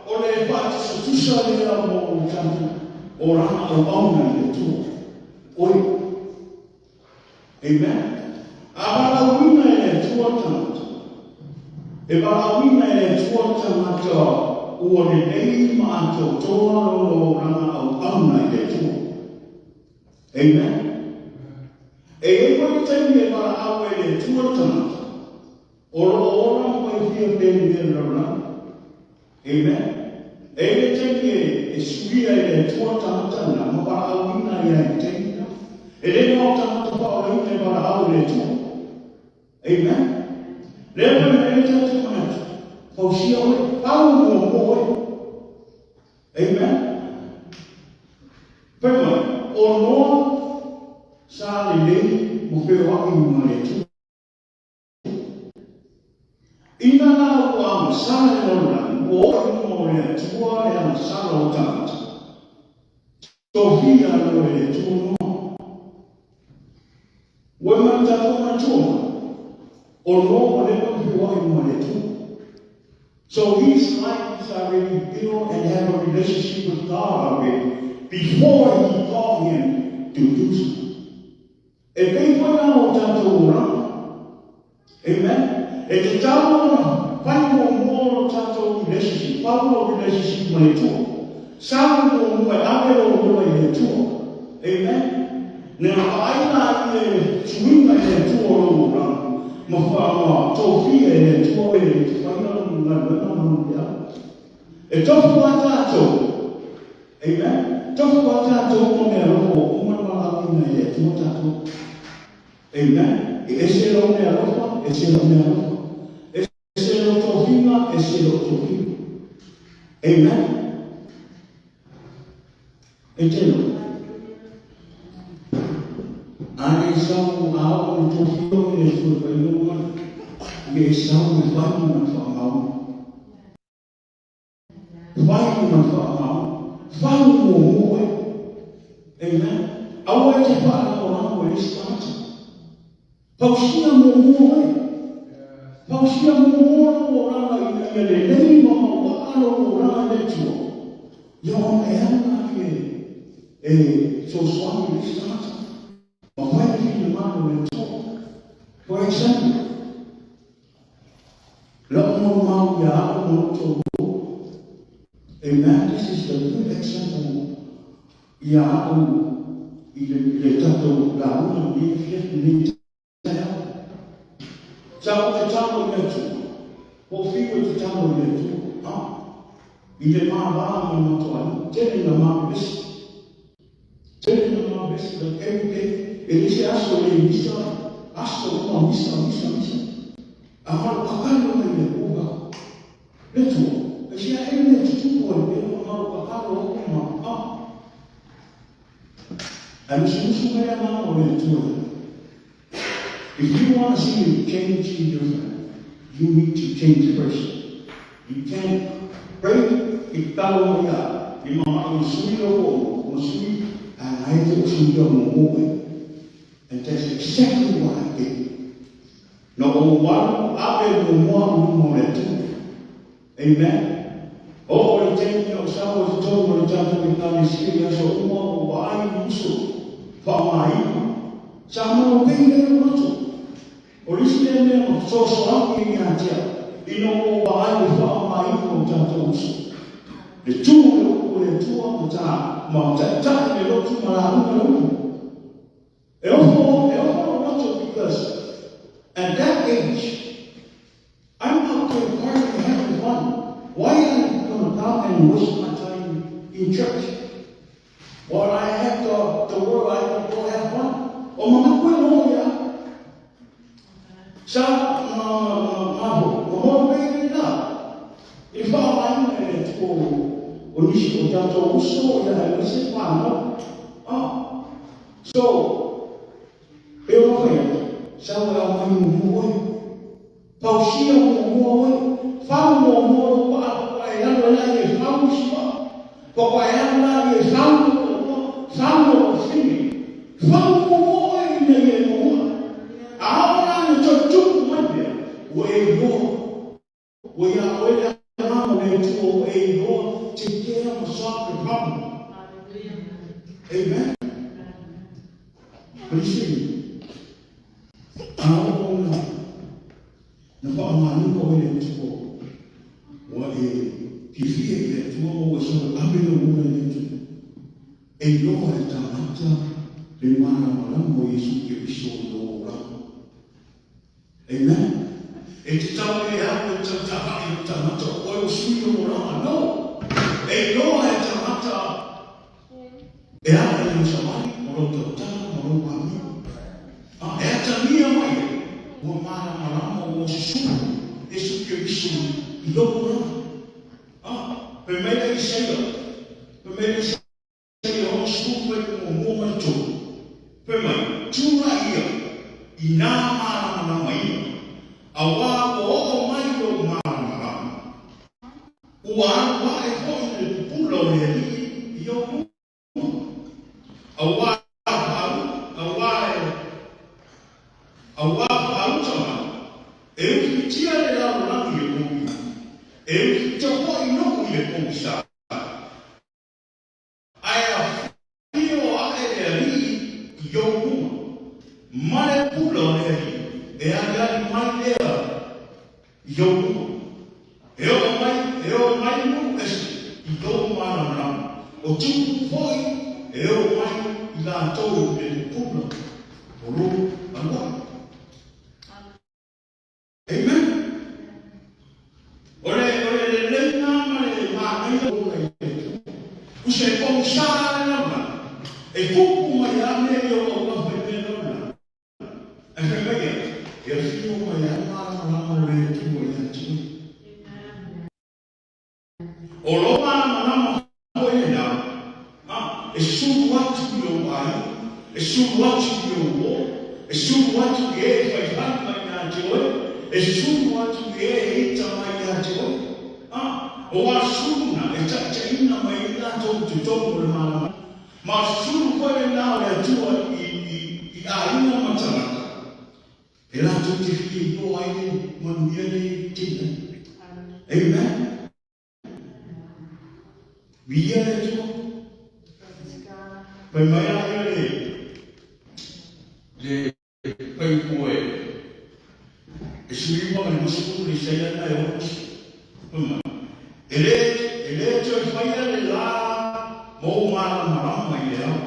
o le faatusatusa lea mo tatou olaga auauna i le Atua. Oe. Amen. A valaauina e le Atua le tagata, e valaauina e le Atua le tagata ua lelei ma atoatoa lona olaga auauna i le Atua. Amen. E i ai foi le taimi e valaau ai e le Atua le tagata, o lo o ola ma paifia pea i mea lalolagi. Amen. E i ai le taimi e suia e le Atua le tagata lena ma valaauina ai i le taimi lena. E le na o tagata faaolaina e valaau e le Atua. Amen. Lea foi na i ai tatou manatu, fausia oe, fau muamua oe. Amen. Fai mai, o Noa sa lelei ma feoai ma le Atua. Ina lauina Tofia lo e le Atua noa. Ua ma le tatou manatua mai, o Noa ua leva ona feoai ma le Atua. So his life is already built and have a relationship with God already before he called him to do so. E pei foi la o tatou olaga. Amen. E tatau ona fai muamua lo tatou relationship, fau lo relationship ma le Atua. Sau muamua e ave lou ola i le Atua. Amen. Na vaai la i le suiga i le Atua o lou olaga, ma ma tofia e le Atua oe e te faia lona galuega ma lona peau. E tofu lava tatou. Amen. Tofu lava tatou ma meaalofa ua uma ona valaauina e le Atua tatou. Amen. E ese lou meaalofa, ese lou meaalofa. Ese lou tofiga, ese lou tofiga. Amen. E telo. A le sau a oo i tofia o le Atua e fai lou galuega, ia e sau e fai ma le faamaoni. Fai ma le faamaoni. Fau muamua oe. Amen. Aua e te faalagolago i le isi tagata. Fausia muamua oe. Fausia muamua lou olaga ina ia lelei ma mauaa lou olaga i le Atua. Ia ona e alu lea e fesoasoani i le isi tagata. Ma fai le finagalo o le Atua. For example, lau maumau ia au ma lou toalua. Amen. This is the good example ia au i le tatou lauga lenei afiafi, lenei taeao. Sa ou tatalo i le Atua, po o fiu e tatalo i le Atua, a, i le māvā ma le matoalii, tele ina mapepesi. Tele ina mapepesi, like every day, e leai se aso e le misa, aso uma misa, misa, misa. A malo kakalo mai le Atua, le Atua, e sia e mea tutupu ai pea, malo kakalo aku ma, a. Ae musumusu mai le Agaga o le Atua ia. If you want to see a change in your family, you need to change first. You can't pray i tatalo mai ia i mamaʻi ma sui lou poʻo ma sui ae na e te o sui muamua oe. And that's exactly what I did. Na ou alu ave muamua au i luma o le Atua. Amen. Oo le taimi na ou sau ai i totonu o le tatou Ekalesia i aso uma ua vaai i uso faamāina. Sa mau pei lea o matou. O le isi lea mea na fesoasoani ai ia te au, ina ua ou vaai i le faamāina o tatou uso. Le tu o le upu o le Atua ma ta ma taitai le lotu ma lauga le upu. E ofo, e ofo lou loto because at that age, I'm out there partying and having fun. Why am I gonna come and waste my time in church? While I have the world, I can go have fun. O mamaku e noho ia. Sa ma ma ma ho, ma mo pe i la. I whaamaina e le Atua o nisi o tatou uso ia aemaise whanau. Ah. So, e o fai atu, sau e au mai muamua oe. Pausia muamua oe. Fau muamua lou paa faatoa e alu ai la e fau isi paa. Faatoa e alu la e fau lou toalua, fau lou afine. Fau muamua oe ina ia e maua. A oo la ina toe tupu mai pea, ua e iloa. Ua iā oe le Agaga o le Atua, ua e iloa, take care ma solve the problem. Amen. But you see, a oo na, na faamālua oe i le Atua, ua e fiafia i le Atua ma ua e sau e ave lou ola i le Atua. E iloa e tagata le malamalama o Iesu Keriso i lou olaga. Amen. E te tau le alu e tautaai i tagata o oe o sui o olaga. No. E iloa e tagata e ala i lou savali, ma lou tautala, ma lou amio. A e atagia mai ai, ua malamalama, ua susunu Iesu Keriso i lou olaga. A, fai mai le Isaia, fai mai le Isaia 63 ma le 3, fai mai, Tū la ia i nā malamalama ia, auā ua oo mai lou malamalama, ua alu aʻe hoʻi le pupula o le Alii i ou luma. Ma le pula o le Alii, e aliali mai lea i ou luma. E oo mai, e oo mai nuu ese i lou malamalama, o tupu foi e oo mai i latou i le pupula o lou alualu. Amen. O le, o le lelei na ma le manaia o le Atua. Ua se pogisa le lalolagi, e tupu mai lava mea i ou autafa i mea lalolagi. Ae fai mai ia, e afio mai lava le malamalama o le Atua ia te oe. O lou malamalama foi lena, a, e sulu atu i ou aiga, e sulu atu i ou uo, e sulu atu i e e faifai mai ia te oe, e sulu atu i e e ita mai ia te oe. A, o a sulu na e taʻitaʻina mai ai latou i totonu o le malamalama. Ma o se sulu foi lena o le Atua i, i, i aiga ma tagata, e latou te fia iloa ai le manuia nei tele. Amen. Viia le Atua. Fai mai a ia le le pai po e e sui ma le musu le saia na e o musu. Fai mai. E le e le toe faia le la mo malamalama i le ao.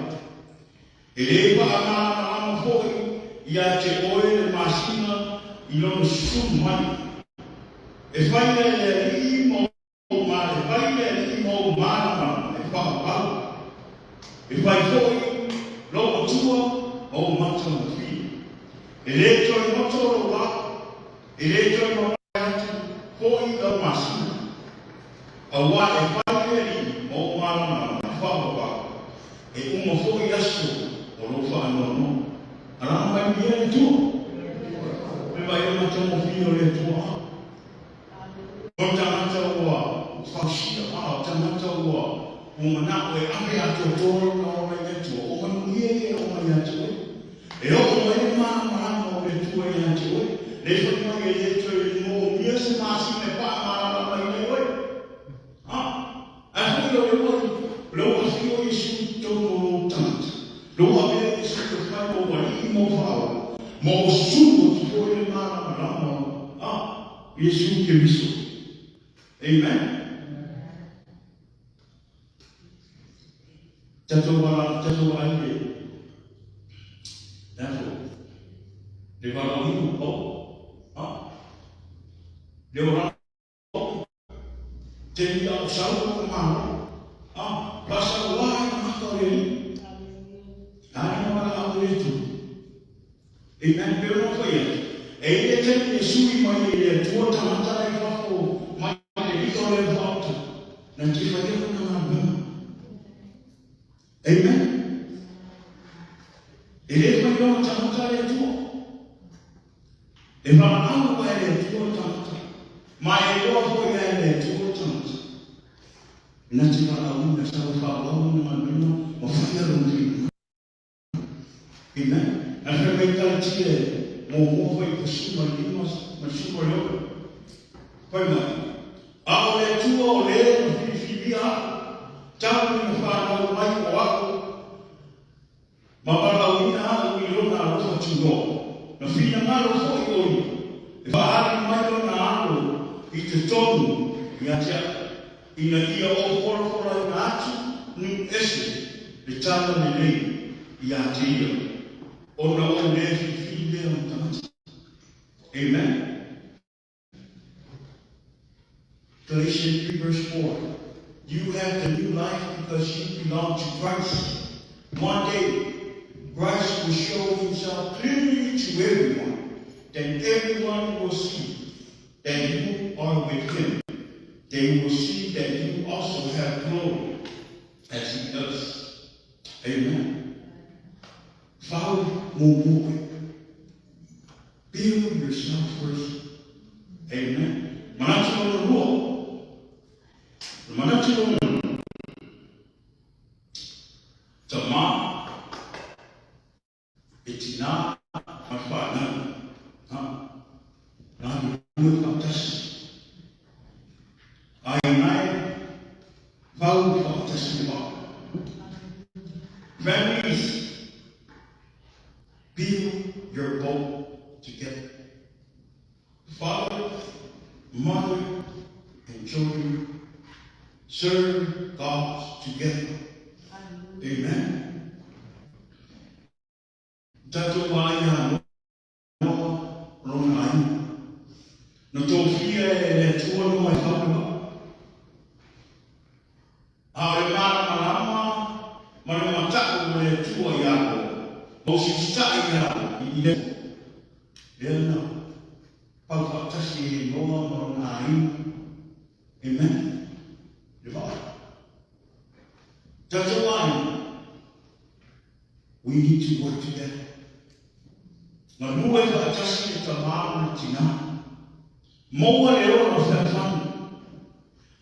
E le faamalamalama foi ia te oe le masina i lona susunu mai. E fai le Alii ma ou ma e fai le Alii ma ou malamalama e whakapau. E fai foi lou Atua ma ou matagofie. E le toe moto lou la, e le toe mavae atu foi lau masina. Auā e fai le Alii ma ou malamalama e whakapau, e uma foi aso o lou whaanoanoa. Alanga mai mia le Atua. Me vai o matagofie o le Atua. O tagata ua fausia, a o tagata ua ua manao e ave atoatoa lona ola i le Atua, o manuia ia e oo mai ia te oe. E oo mai le malamalama o le Atua ia te oe, le fai mai e le toe moomia se masina e faamalamalama ai oe. A, ae foi o le ua o le ua afio Iesu i totonu o lou tagata, le ua avea Iesu e fai mou alii ma ou faaola, ma ua sulu atu foi le malamalama a Iesu Keriso. Amen. Tatou wala, tatou ai le, le afo, le valaauina o, a, le ora Te ia o sau o ka Malo, a, pa sau wā i ka maka o le Alii. Nāna na walaʻau o le Atua. Amen. Pe ona whai atu. E i le taimi e sui mai e le Atua tangata nei fafo mai le lio o le whaota. Na te whai atu na ngā mea. Amen. E le whai ona tangata le Atua. E whakaaro ai le Atua tangata, ma e loa foi ai le Atua tangata. Na te whakaū na sau whaawau na ngā mema ma whai aro ki Amen. Na whai mai taratia e mō mō whai pa suma lima ma suma le oro. Whai mai. A o le Atua o le na whiriwhiria ako, talu i na whānau mai o ako, Ma valaauina a'u i lona alofa tunoa, na finagalo foi ʻo ia e faaali mai lona alo i totonu ia te a'u, ina ia ou folafolaina atu nuu ese le tala lelei ia te ia, ona ou lē filifili lea ma tagata. Amen. Galatians 3 verse 4. You have the new life because you belong to Christ. One day, Christ will show himself clearly to everyone. Then everyone will see that you are with him. They will see that you also have glory as he does. Amen. Follow mumu. Build yourself first. Amen. Manatu lona lua. Manatu lona lua. Tamā, e tinā, ma whānau. Ha? Nā lua whakatasi. Ai nai, whau whakatasi le wā. Families, build. Mother and children serve God together. Amen. Tatou vaai ia Noa ma lona aiga. Na tofia e le Atua Noa e fau le vaa. A o le malamalama ma le mata'u o le Atua ia Noa, ma usita'i ia i le Atua. Lea na pau faatasi e Noa ma lona aiga. Amen. Le vaa. Tatou aiga. We need to work together. Galue faatasi le tamā ma le tinā. Maua le ola o fealofani.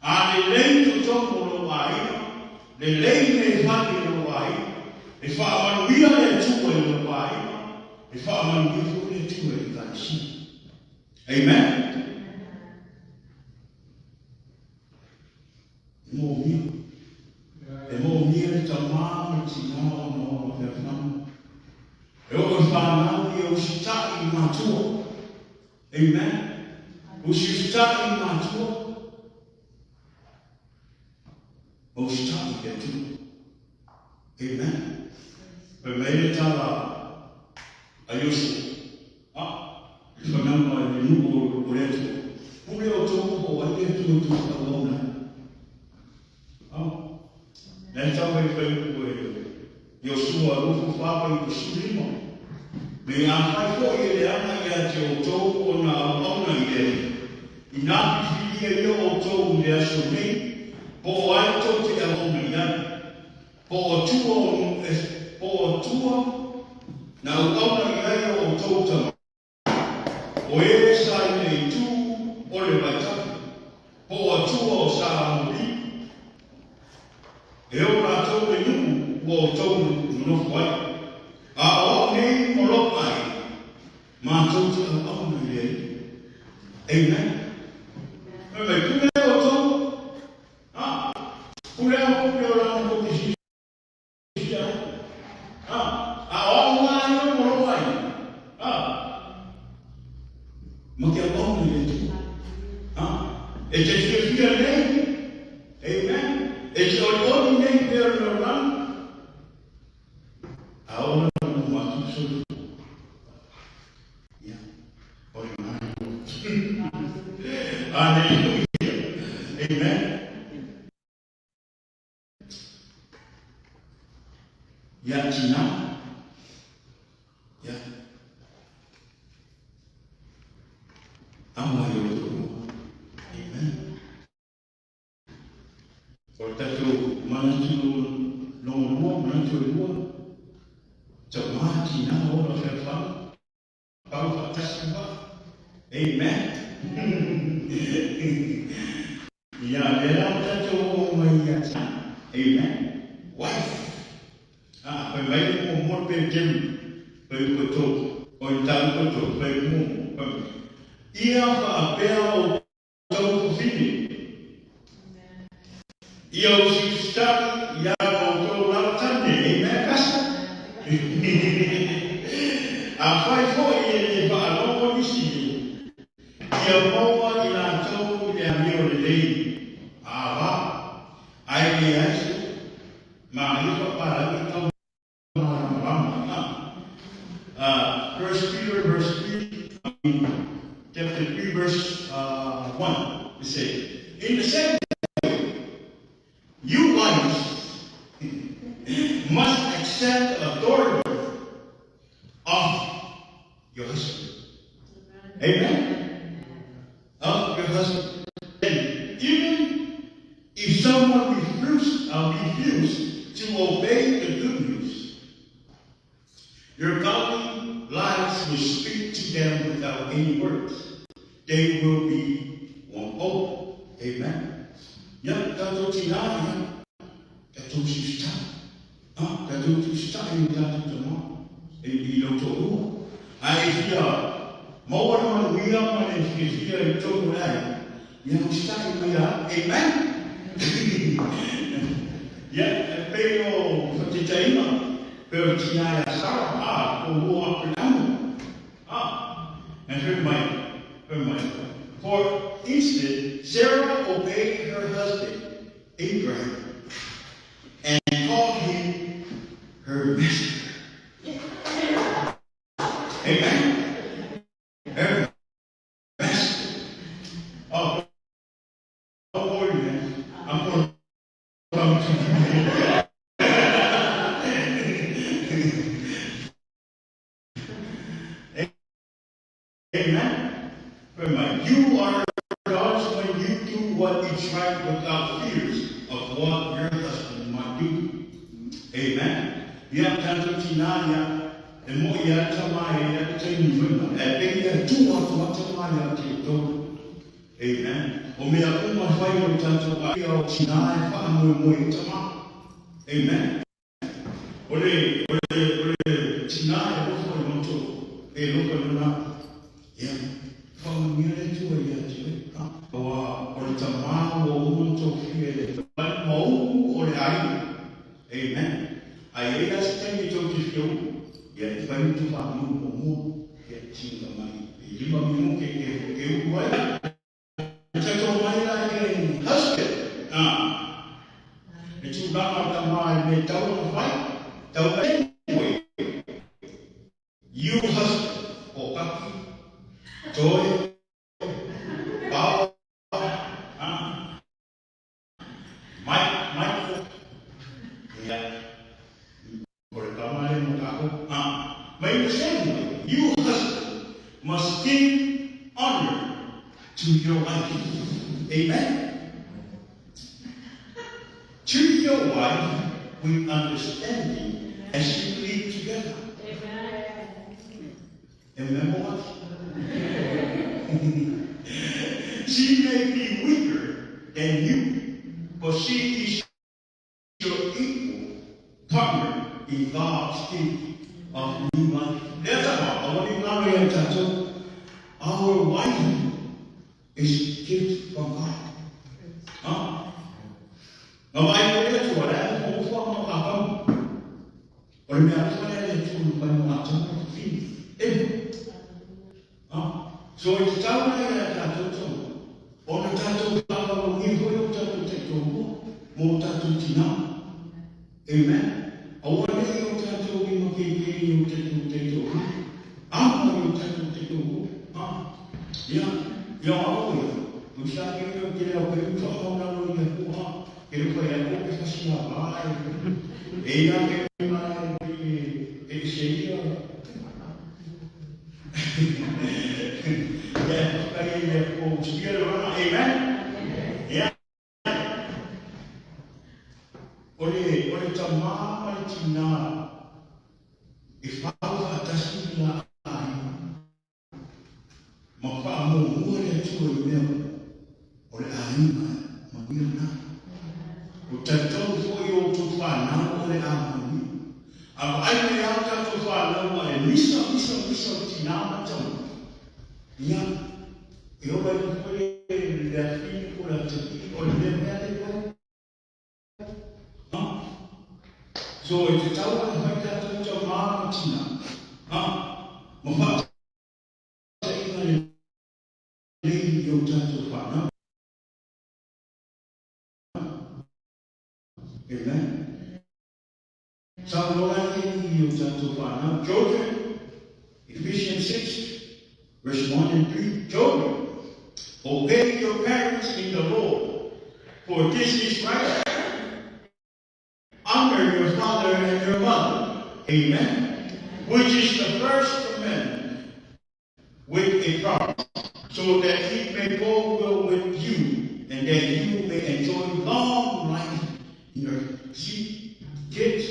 A lelei totonu o lou aiga, lelei mea fai e lou aiga, e faamanuia le Atua i lou aiga, e faamanuia foi le Atua i le Ekalesia. Amen. E mōmia. E mōmia le tamā ma le tinā ona ola fealofani. E oo i whānau ia usita'i i mātua. Amen. Usita'i i mātua. Ma usita'i i le Atua. Amen. Fai mai le tala a Iosua. Ah, i le whanau i le nuu o le Atua. Pule outou po o ai le Atua tou te auauna ai. Ah, na e tau ai fai upu e Iosua 24 25. Me i afai foi e leaga ia te outou ona auauna i le Alii, inā filifilia ia outou i le aso nei, po o ai tou te auauna i ai, po o tua o po o tua na auauna i ai o outou tama, o e sa i le itu o le vaitafe, po o atua o sa Amori, e o latou le nuu ua outou nonofo ai, a o au nei ma lou aiga, matou te auauna i le Alii. Amen. Fai mai, pule outou, a, pule au, pule o lana tou te silafia ai. A, a o au ma aiga ma lou aiga, a, ma te auauna i le Atua. A, e te fiafia nei, amen, e te olioli nei pea o le lalolagi, a ola na mo matou soifua. Ia, o le malo. Hallelujah. Amen. Ia tina. Ia. Amo ai o le Amen. O le tatou manatu lona lua, manatu e lua, tamā tina ola fealofani, pau faatasi le vaa. Amen. Ia, lea la ua tatou oo mai ia tina. Amen. Wife. Ah, fai mai le muamua pe Jim, fai upu e tolu. O i tau upu e tolu, fai muamua. Fai mai. Ia faapea o Taufifine. Ia usita'i ia outou lava tane, amen pastor? Afai foi e le faalogo nisi ia maua i latou i le amio lelei, ava, ae leai se manaia faapalagi tau malamalama. First Peter verse 3, I mean, chapter 3 verse 1, it says, In the same way, you wives must accept the authority of your husband. Amen? Of your husband. And even if someone refuse to obey the good news, your godly lives will speak to them without any words. They will be won over. Amen. Ia, tatou tinā, ia, tatou usita'i. Ah, tatou te usita'i i o tatou tama, i lou toalua. Ae e fia maua le manuia ma le fiafia i totonu o le aiga, ia usita'i mai ia au. Amen. Ia, e pei o faataitaiga, pei o le tinā ia Sarah, ah, ko ua Aperahama. Ah, and fai mai, fai mai, for instance, and called him her master. Amen. Her master. Oh, don't worry, man. I'm going to come to you. Amen. Remember, you are God's when you do what is right without fears of what your husband might do. Amen. Ia tātou tina ia, e mo ia tama e ia te taimi wena, e pe ia tū atu a tama ia te tō. Amen. O mea uma whai o tātou a ia o tina e wha moe moe e tama. Amen. O le, o le, o le tina e lofo i moto, e lofo i lona, ia, whaamanuia le Atua ia te oe. Ua, o le tamā ua uma ona tofia e le Atua, ma upu o le aiga. Amen. A i ai la se taimi tou te fia upu, ia e fai ma tou faamanu muamua, ia tinga mai e lima minute e e upu ai. Tatou mai la e husband, ah, le tulaga o tamā i mea tau ona fai, tau anyway, you husband, o Kaki, Toi, Paoa, ah, Mike, Michael, ia, o le tama lea mo tātou, ah, ma in the same way, you husband must give honor to your wife. Amen. Treat your wife with understanding as you live together. Amen. And remember what? She may be weaker than you, but she is your equal partner in God's gift of new life. Lea tama, aua ne i ngaro ia tātou. Our wife is gift from God. Ha? Nga mai ko le Atua, le a mo fua mo ka kau. O le mea atoa lea le Atua na fai mo atoa mo te whini. E. Ha? So i te tau nei a tātou tau, ona tātou whakawalongia hoi o tātou taitohua, mō tātou tina. Amen. Aua nei o tātou i makekei i o tātou taitohua. Ama i o tātou taitohua. Ha? Ia, ia ao ia. O sa ke o te leo pe uta o lalo ia kua. Ke ruka ia ko ke fasi a vai. E ia ke mai e e se ia. Ia whakai ia ko tia rana. Amen. Ia. O le, o le tamā ma le tinā e whau whaatasi i la aiga. Ma whaamuamua le Atua i mea o le aiga manuia lena. O talitonu foi o outou whanau o le a manuia. A vaai mai lava o tatou whanau a e misa, misa, misa o tinā ma tama. Ia, e ola ai foi le afine po le atalii o le mea mea le koe. Ha? So e te tau ana whai tātou tau mā ma tina. Ha? Ma whaatainga le lei i o tātou whanau. Amen. Saunoa ai i o tātou whānau. Children, Ephesians 6, verse 1 and 3. Children, obey your parents in the Lord, for this is right. Honor your father and your mother. Amen. Which is the first commandment with a promise, so that it may go well with you and that you may enjoy long life in earth. See, kids,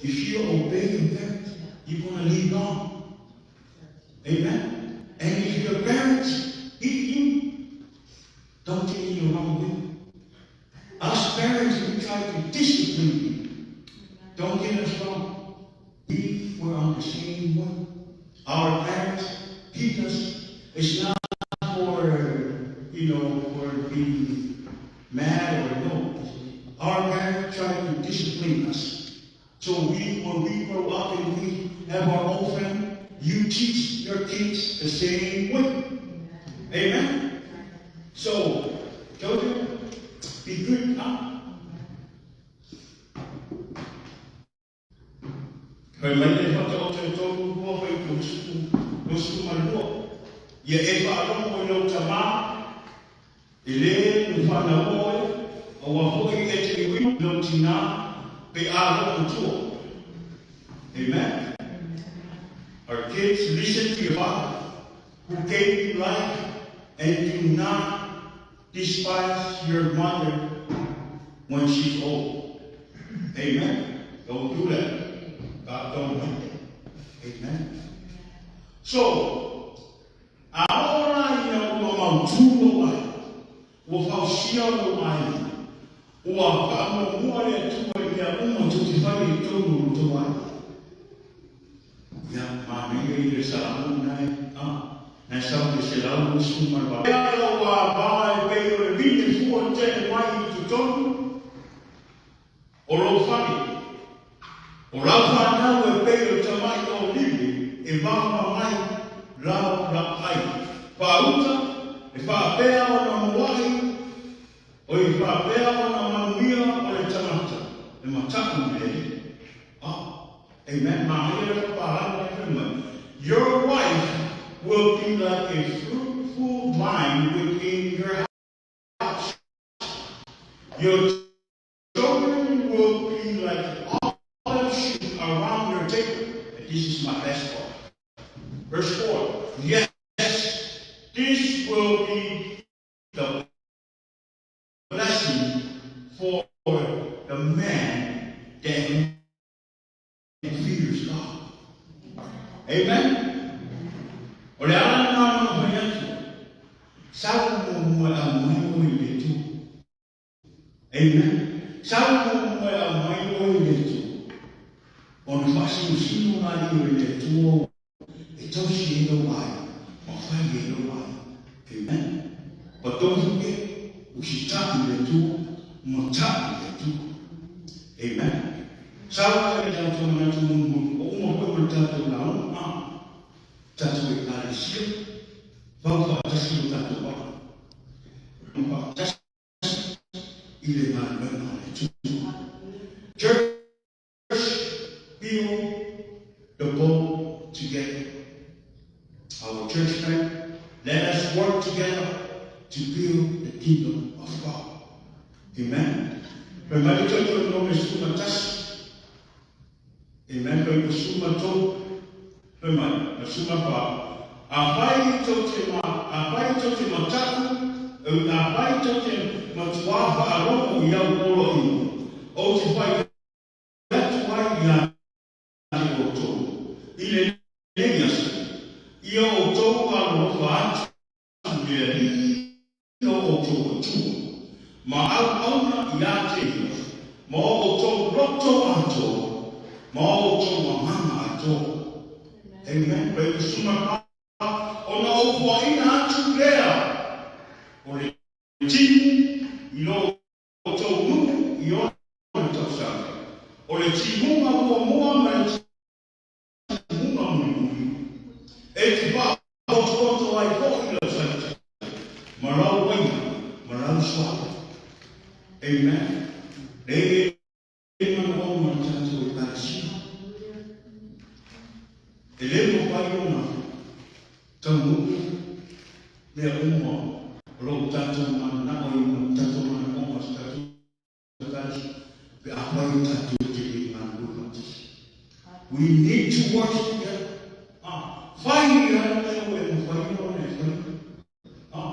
if you obey your parents, you're going to live long. Amen. And if your parents hit you, don't take it the wrong way. Us parents, we try to discipline you. Don't get us wrong. We were on the same way. Our parents hit us. It's not for, for being mad or no. Our parents tried to discipline us. So we, when we grow up and we have our own family, you teach your kids the same way. Amen? So, children, be good, huh? Fai mai le Fataoto e tolu lua fuaiupu 22, Ia e faalogo i lou tamā, e lē na fanauina oe, aua foi e te uiui i lou tinā pe a lou matua. Amen. Our kids, listen to your father who gave you life and do not despise your mother when she's old. Amen. Don't do that. God don't like that. Amen. So, a oo la ina ua mautū lou aiga, ua fausia lou aiga, ua faamuamua le Atua i mea uma tou te fai i totonu o lo outou aiga. Ia, manaia i le Salamu nae, a, nae sau i le 128. Ea lau ava e pei o le vine fua tele mai i totonu o lou fale. O lau fanau e pei o tamai olive e mama mai lau laai. Faauta, e faapea ona muai, oi faapea ona manuia o le tagata e mataʻu i le Alii. A, amen, manaia le whakapālani nei whai mai. Your wife will be like a fruitful vine within your house. Your children will be like olive shoot around your table. And this is my best part. Verse 4. Yes, this will be the blessing for the man that fears God. Amen? O le ala lena na mafai atu. Sau muamua e aumai oe i le Atua. Amen? Sau muamua e aumai oe i le Atua. Ona faasinosino laia i le Atua e tausi ai lou aiga ma fai ai lou aiga. Amen? But don't forget, usitaʻi i le Atua, mataʻi i le Atua. Amen? Sau ai le tatou manatu mulimuli, ua uma foi ma le tatou lauga, a, tatou Ekalesia, fau faatasi lo tatou vaa, ma faatasi i le galuega a le Atua. Church, build the boat together. Our church friend, let us work together to build the kingdom of God. Amen. Fai mai le Tautorinome 11. Amen. Fai ko suma tolu. Fai mai, ma suma wha. Afai tou te ma, afai tou te mataku, afai tou te matuā whaalogo i au poloaiga, ou te whai atu ai ia te outou, i lenei aso, ia outou alolofa atu i le Alii o outou Atua, ma auauna iā te ia, ma o outou loto atoa, ma o outou agaga atoa. Amen. Pai kusuma pa, ona ou hoaina atu lea o le timu i lo outou nuu i ona tausaga, o le timuga muamua ma le timuga mulimuli, e te faaotooto ai foi lau saita, ma lau uaina, ma lau suafa. Amen. E e manaoga le tatou Ekalesia. E le mafai ona taunuu mea uma o lo o tatou mananao ai ma tatou manaoga o se tatou Ekalesia pe afai o tatou te le galulue faatasi. We need to work together. Ah, fai ia mea ua e mafai ona e fai. Ah,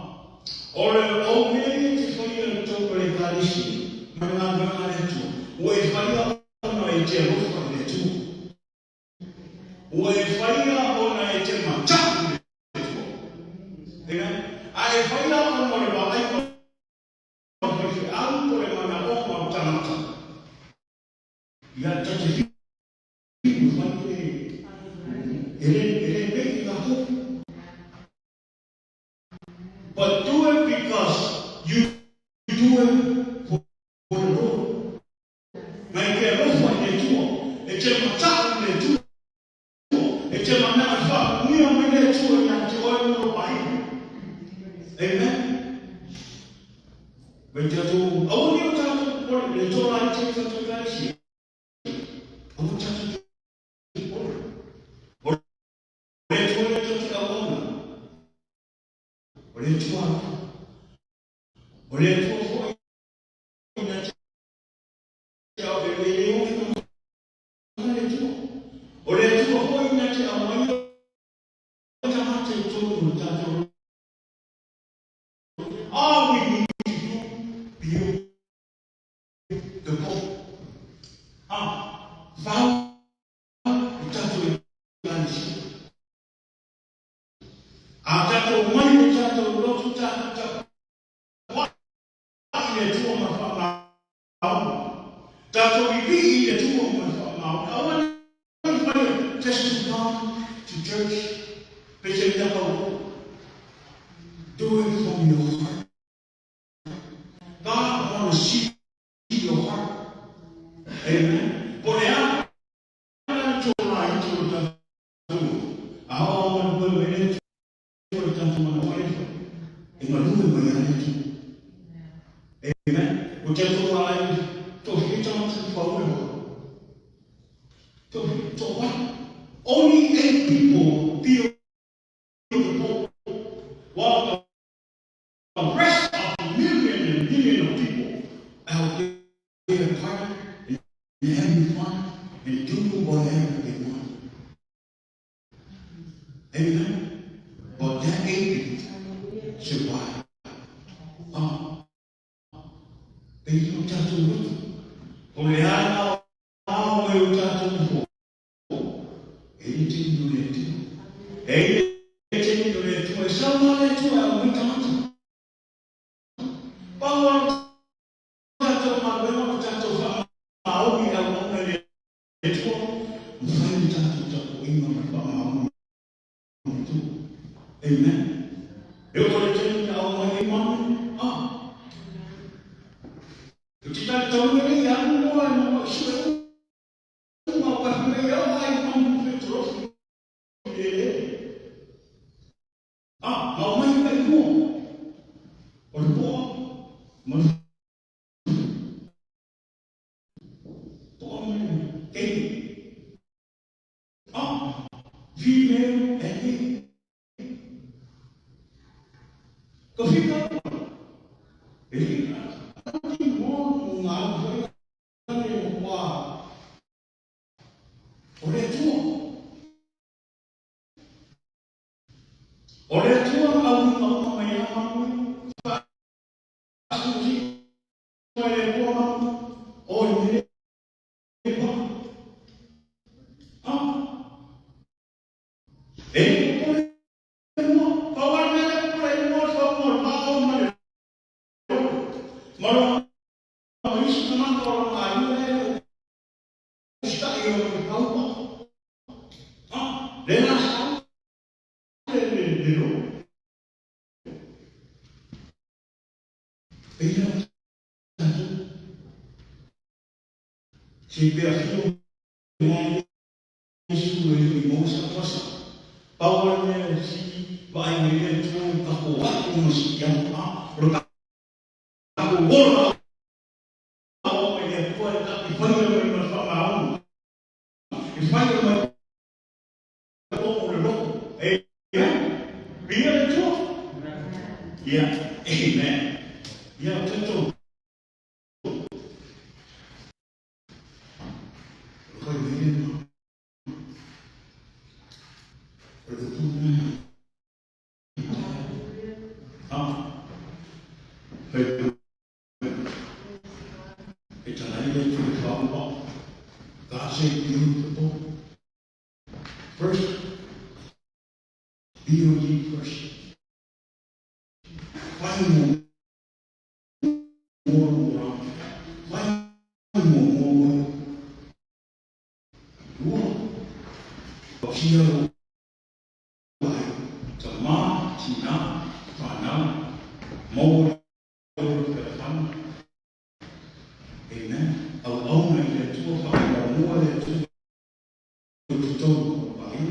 o le ou mea ia e te faia i totonu o le Ekalesia ma le galuega a le Atua, ua e faia ona e te alofa i le Atua. Ua e faia ona e te mataʻu i le Atua. Amen. A e faia ona o le vaai ma faifeau po o le manaoga o tagata. Ia ta te fiu fai e e le e le mei i latou. But do it because you do it for the Lord. Mai ke alofa i le Atua, e te mataʻu i le Atua, e te manaʻo e faamanuia mai le Atua iā te oe ma lou aiga. Amen. Mai tatou, aua ne o tatou popole, le tola ai te tatou Ekalesia. Aua tatou te O le Atua foi na te au e le o i le Atua. O le Atua foi na te au mai tagata i totonu o le tatou. All we need to do, build the boat. Ah, fau le tatou ekalesia. A tatou mai le tatou lotu tatou tapuai i le Atua ma faamaoni. Tatou pipii i le Atua ma faamaoni. Aua ne i fai just to come to church pe se mea kau. Do it from your heart. God want to see your heart. Amen. Po le a na tō rā i tō tatou. A o manu koe mai le Atua le tatou mana wharefa. E malue mai a le Atua. Amen. O te Atua wā ai tō hia tangata i whaue hoa. Tō hia, tō wā. Only eight people build the boat, while the rest of the million and million of people out there partying and having fun and doing whatever they want. Amen. But that eight people survived. Ah, e i o tatou loto. O le ana ao e o tatou ho. E i te inu le Atua. E i te inu le Atua. E sau ma le Atua au mai tagata. Pau a tatou maluega ma tatou whaamaoni au mauna le Atua. Mawhai le tatou tapuaiga ma le whaamaoni le Atua. Amen. E o le taimi na au mai ai manu. Ah. O te tari taunga nei alu moa e maua i sue uma o kahi mai au ai manu fe torofi le le. Ah, mau mai kai mua. O le poa, manu. Poa mai, kei. Ah, female and male. Ka whika, e whika, ki mua mo ngā whai ane mo wā. O le Atua. O le Atua au i maunga mai a manu, whaasuti mai le Atua manu, o i mele pa. Ah, e popole mua, pau a mele popole mua, fa mua, pa o ma le Maro ma isi tagata o lona aiga lea o sitaʻi o le paupa. Ah, le la sau le le le lo. Pei la tatou. Se pea fio mai Iesu e le i maua sa pasa. Pau a le mea si vaai mai le Atua o takou aʻu ma si iama. Ah, o le takou ola ao mai le Atua e i faia mai ma le faamaoni. E faia mai o o le loto. Amen. Viia le Atua. Yeah. Amen. Ia, tatou. O le fai mai lena. O le upu lena. Ah. Fai e talai le tu le whaua. God say build the boat. First, build ye first. Whai mo mo mo whai mo mo mo. Lua, o kia o ai, ta mā, tina, whanau, mō o le whana. Amen. Au auna i le Atua, whakamoa le Atua o te tau o ai.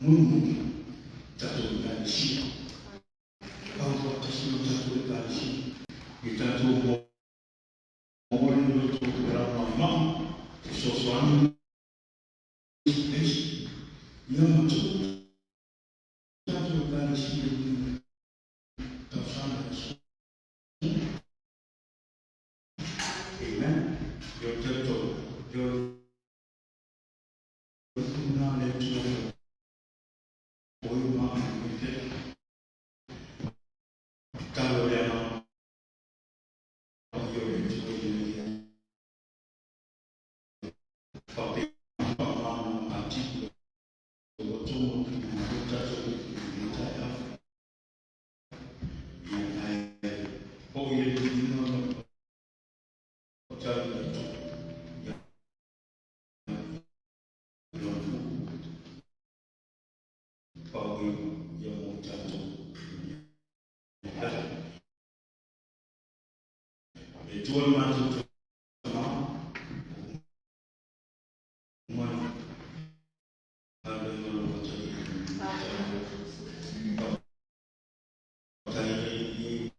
Mulimuli, tatou ekalesia. Pau whaatasi o tatou ekalesia. I tatou maua le loto o te rau maumau, te sosoani isi, ia matuu tatou ekalesia i tausaga e. Na le Atua o i ma i te talo le ana o i o le Atua i ia whape whamana a tipu o tomo ki ngā o tātou i te tai au. Ia ai ho i le pina o tai le Atua. Ia lona pau i ia mo tātou. E tua le mātou tama, mai, a le ngalo o tai. Tai e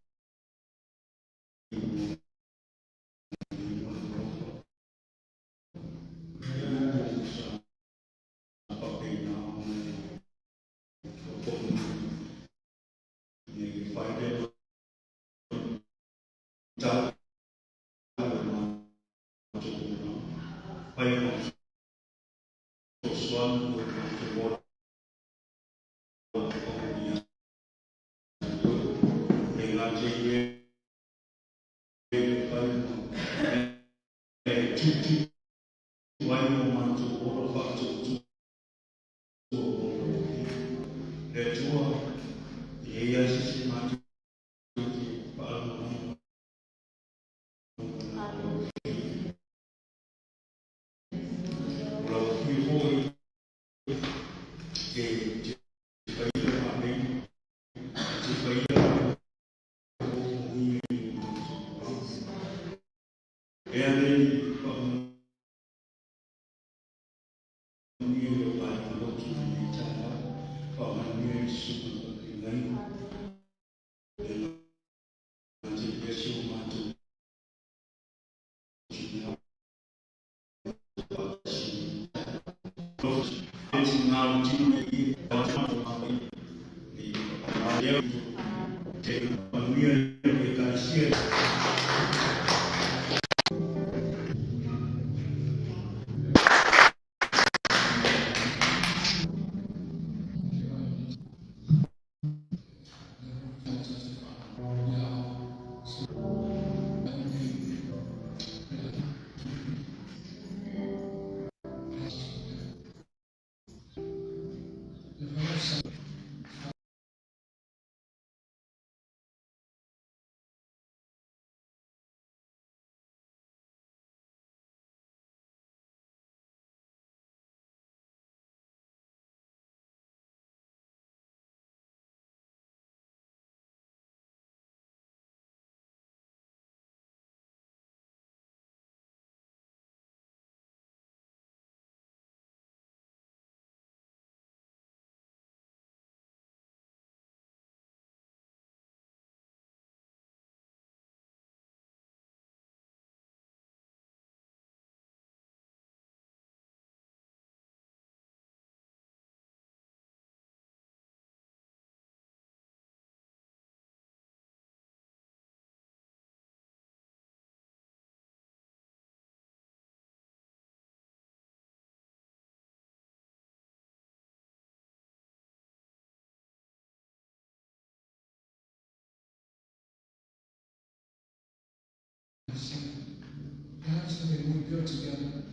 Perhaps we go together.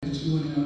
Atua